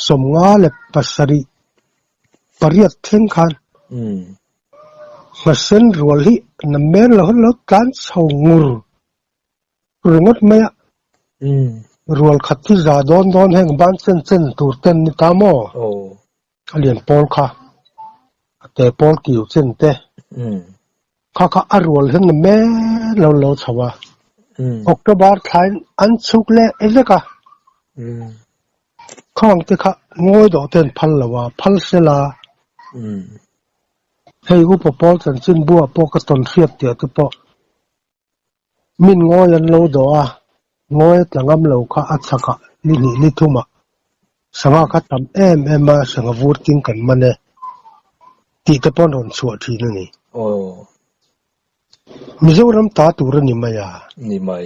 sawmnga leh pasarih pariat thleng khan hmasen rual hi na men lo lo tlan chho ngur ringawt mai a, rual khat hi za dawn dawn heng ban chen chen tur ten ni ta maw? A lian pawl kha a te pawl kiu chen te kha kha a rual hian na men lo lo chho a, October thlain an chhuk leh vek a, khang te kha ngawi dawh te an phal lo a, phal sela hei upa pawl chanchinbu ah pawh ka tawn hriat tih ah te pawh Min ngawi an lo dawh a, ngawi a tla ngam lo kha a chhakah ni hnih ni thumah sangha kha tam em em a, sangha vur ting kan man e tih te pawh an rawn chhuah thin a ni. Mizoram ta tur a ni mai a. Ni mai.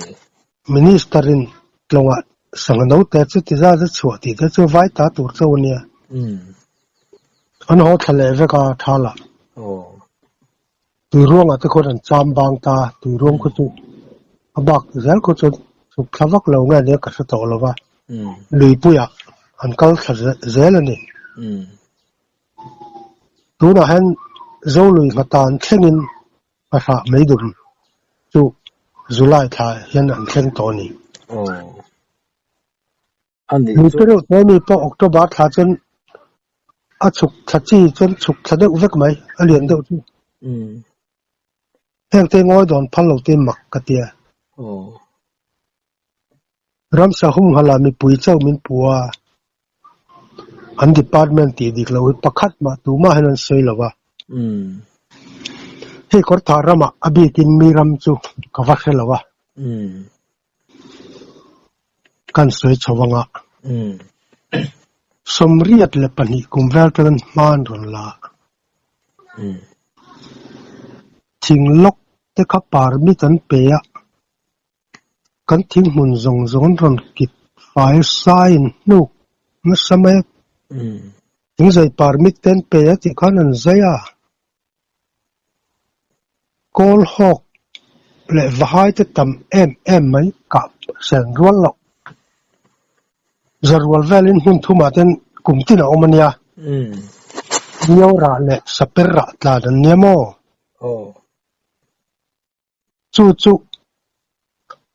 Minister in tlawngah sangha note chu ti zat a chhuah tih te chu vai ta tur chauh a nia. An haw thla leh vek a, thalah. Tuiruangah te khuan an cham bang ta, tuiruang khu chu a bak zel khu chuan chhuk thla vak lo nge nia ka hre tawh lo va, luipuiah an kal thla zel a ni. Tunah hian Zolui nghatan thlengin Nghahrah Meidum chu July thla hian an thleng tawh a ni. Lui te reuh te mi pawh October thla chuan a chhuk thla chi chuan chhuk thla deuh vek mai, a lian deuh chu. Heng te ngawi dawn phal lo te mak ka tia. Ramsa humhalh ah mipui chauh min pu a, an department tih dik lo hi pakhat mah tumah hian an sawi lo a. Hei Kawrthah ramah a bikin mi ram chu ka va hre lo a. Kan sawi chho anga. 82 kum vel tangin hma an rawn la a. Thing lawk te kha permit an pe a. Kan thing hmun zawng zawng an rawn kit fai saiin hnuk nasa mai a. Thingzai permit te an pe a tih khan an zai a. Kawl hawk leh vahai te tam em em mai kah sen rual loh. Zarual velin hmun thumah ten kum tin a awm a nia. Nio rah leh saper rah tlan an nia maw? Chu chu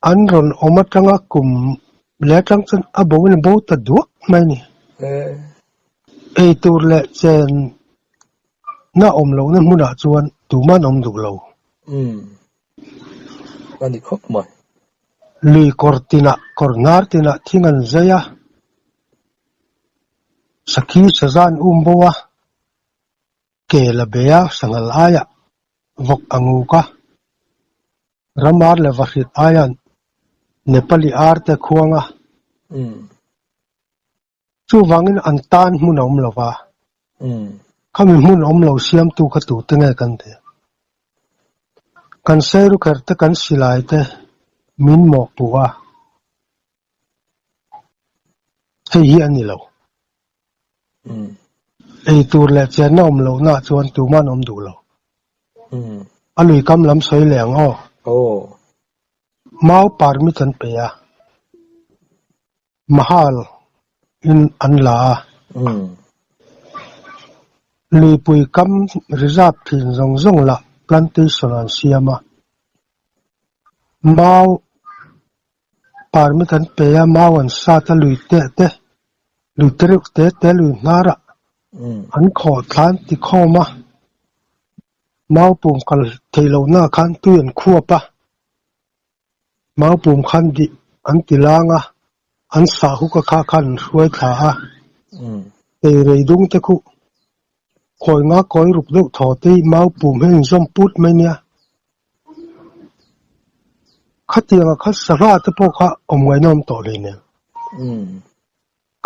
an rawn awm atanga kum leh atang chuan a bo in a bo ta duak mai a ni. Ei tur leh chen na awm lohna hmunah chuan tuman awm duh lo. Umm a ni khawp mai. Lui kawr tinah kawr hnar tinah thing an zai a, sakhi saza an um bo a. Ke la bei a, sanghal aiah vawk a nguk a, ramar leh vahrit aian Nepali ar te khuang a. Chuvangin an tan hmun a awm lo va, khami hmun awm lo siamtu kha tute nge kan ti? Kan seirukher te kan silai te min mawhpuh a, hei hi a ni lo. Ei tur leh chenna awm lohnaah chuan tuman awm duh lo. A lui kam lam sawi leh ang aw. Mau permit an pe a, Mahal in an la a. Luipui kam reserve thin zawng zawng lah plantation an siam a. Mau permit an pe a, mau an sat a, lui teh te Lui te reuh te te lui hnarah an khawh thla an ti khawm a, mau pum kal theih lohna khan tui an khuap a, mau pum khan dih an ti lang a, an sah huk a kha khan an hruai thla a, teirei dung te khuh kawi nga kawi ruk deuh thaw te hi mau pum hi a inzawm put mai nia. Khatianga kha sangha te pawh kha awm ngaihnawm tawh hle nen.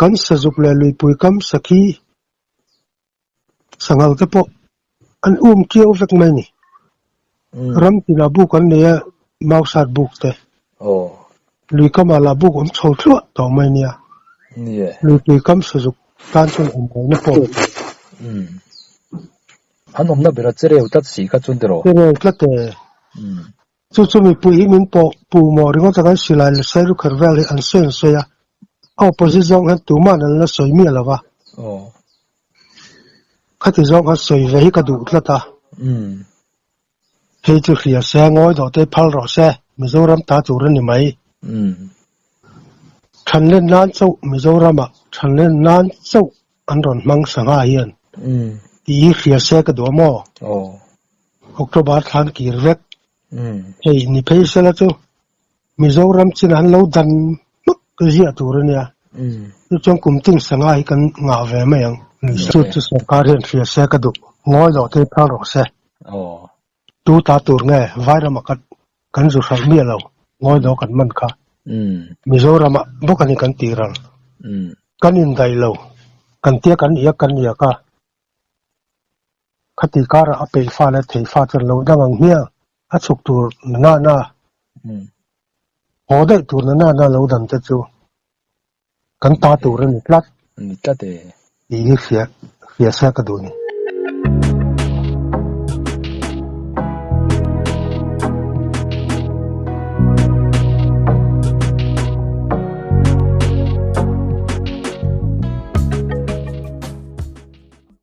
Kan sazuk leh luipui kam sakhi sanghal te pawh an um kiau vek mai ni. Ram tinah buk an nei a, mausat buk te. Lui kamah lah buk awm chho thluah tawh mai nia. Luipui kam sazuk tan chuan awm ngaihna pawh a ni. An awmna ber a che reu tlat si kha chuan tiraw? Che reu tlat e. Chu chu mipui hi min pawh pu maw ringawt a kan silai leh sairukher vel hi an sawi an sawi a, a opposite zawng hian tuman an la sawi miah lo va. Khati zawng khan sawi ve hi ka duh tlat a. Hei chu hria se, ngawi dawh te phal rawh se, Mizoram ta tur a ni mai. Thanlen nan chauh Mizoramah thanlen nan chauh an rawn hmang sangha hian tih hi hria se ka duh a maw? October thlan kir vek. Hei ni phei sela chu Mizoram chin an lo dan hmak ziah tur a nia. Chu chuan kum tin sangha hi kan ngah ve mai ang. Chu chu sorkar hian hria se ka duh. Ngawi loh te hi phal rawh se. Tu ta tur nge Vairama ka kan zu hralh miah lo. Ngawi lo kan man kha. Mizoramah bawk a ni kan tih ral. Kan indaih lo. Kan tia kan iak kan iak a. Khati karah a peih fa leh thei fa chuan lo dang ang hmiang a chhuk tur na na na, haw daih tur na na na lo dan te chu kan ta tur a ni tlat. Ni tlat e. Tih hi hria hria se ka duh ni.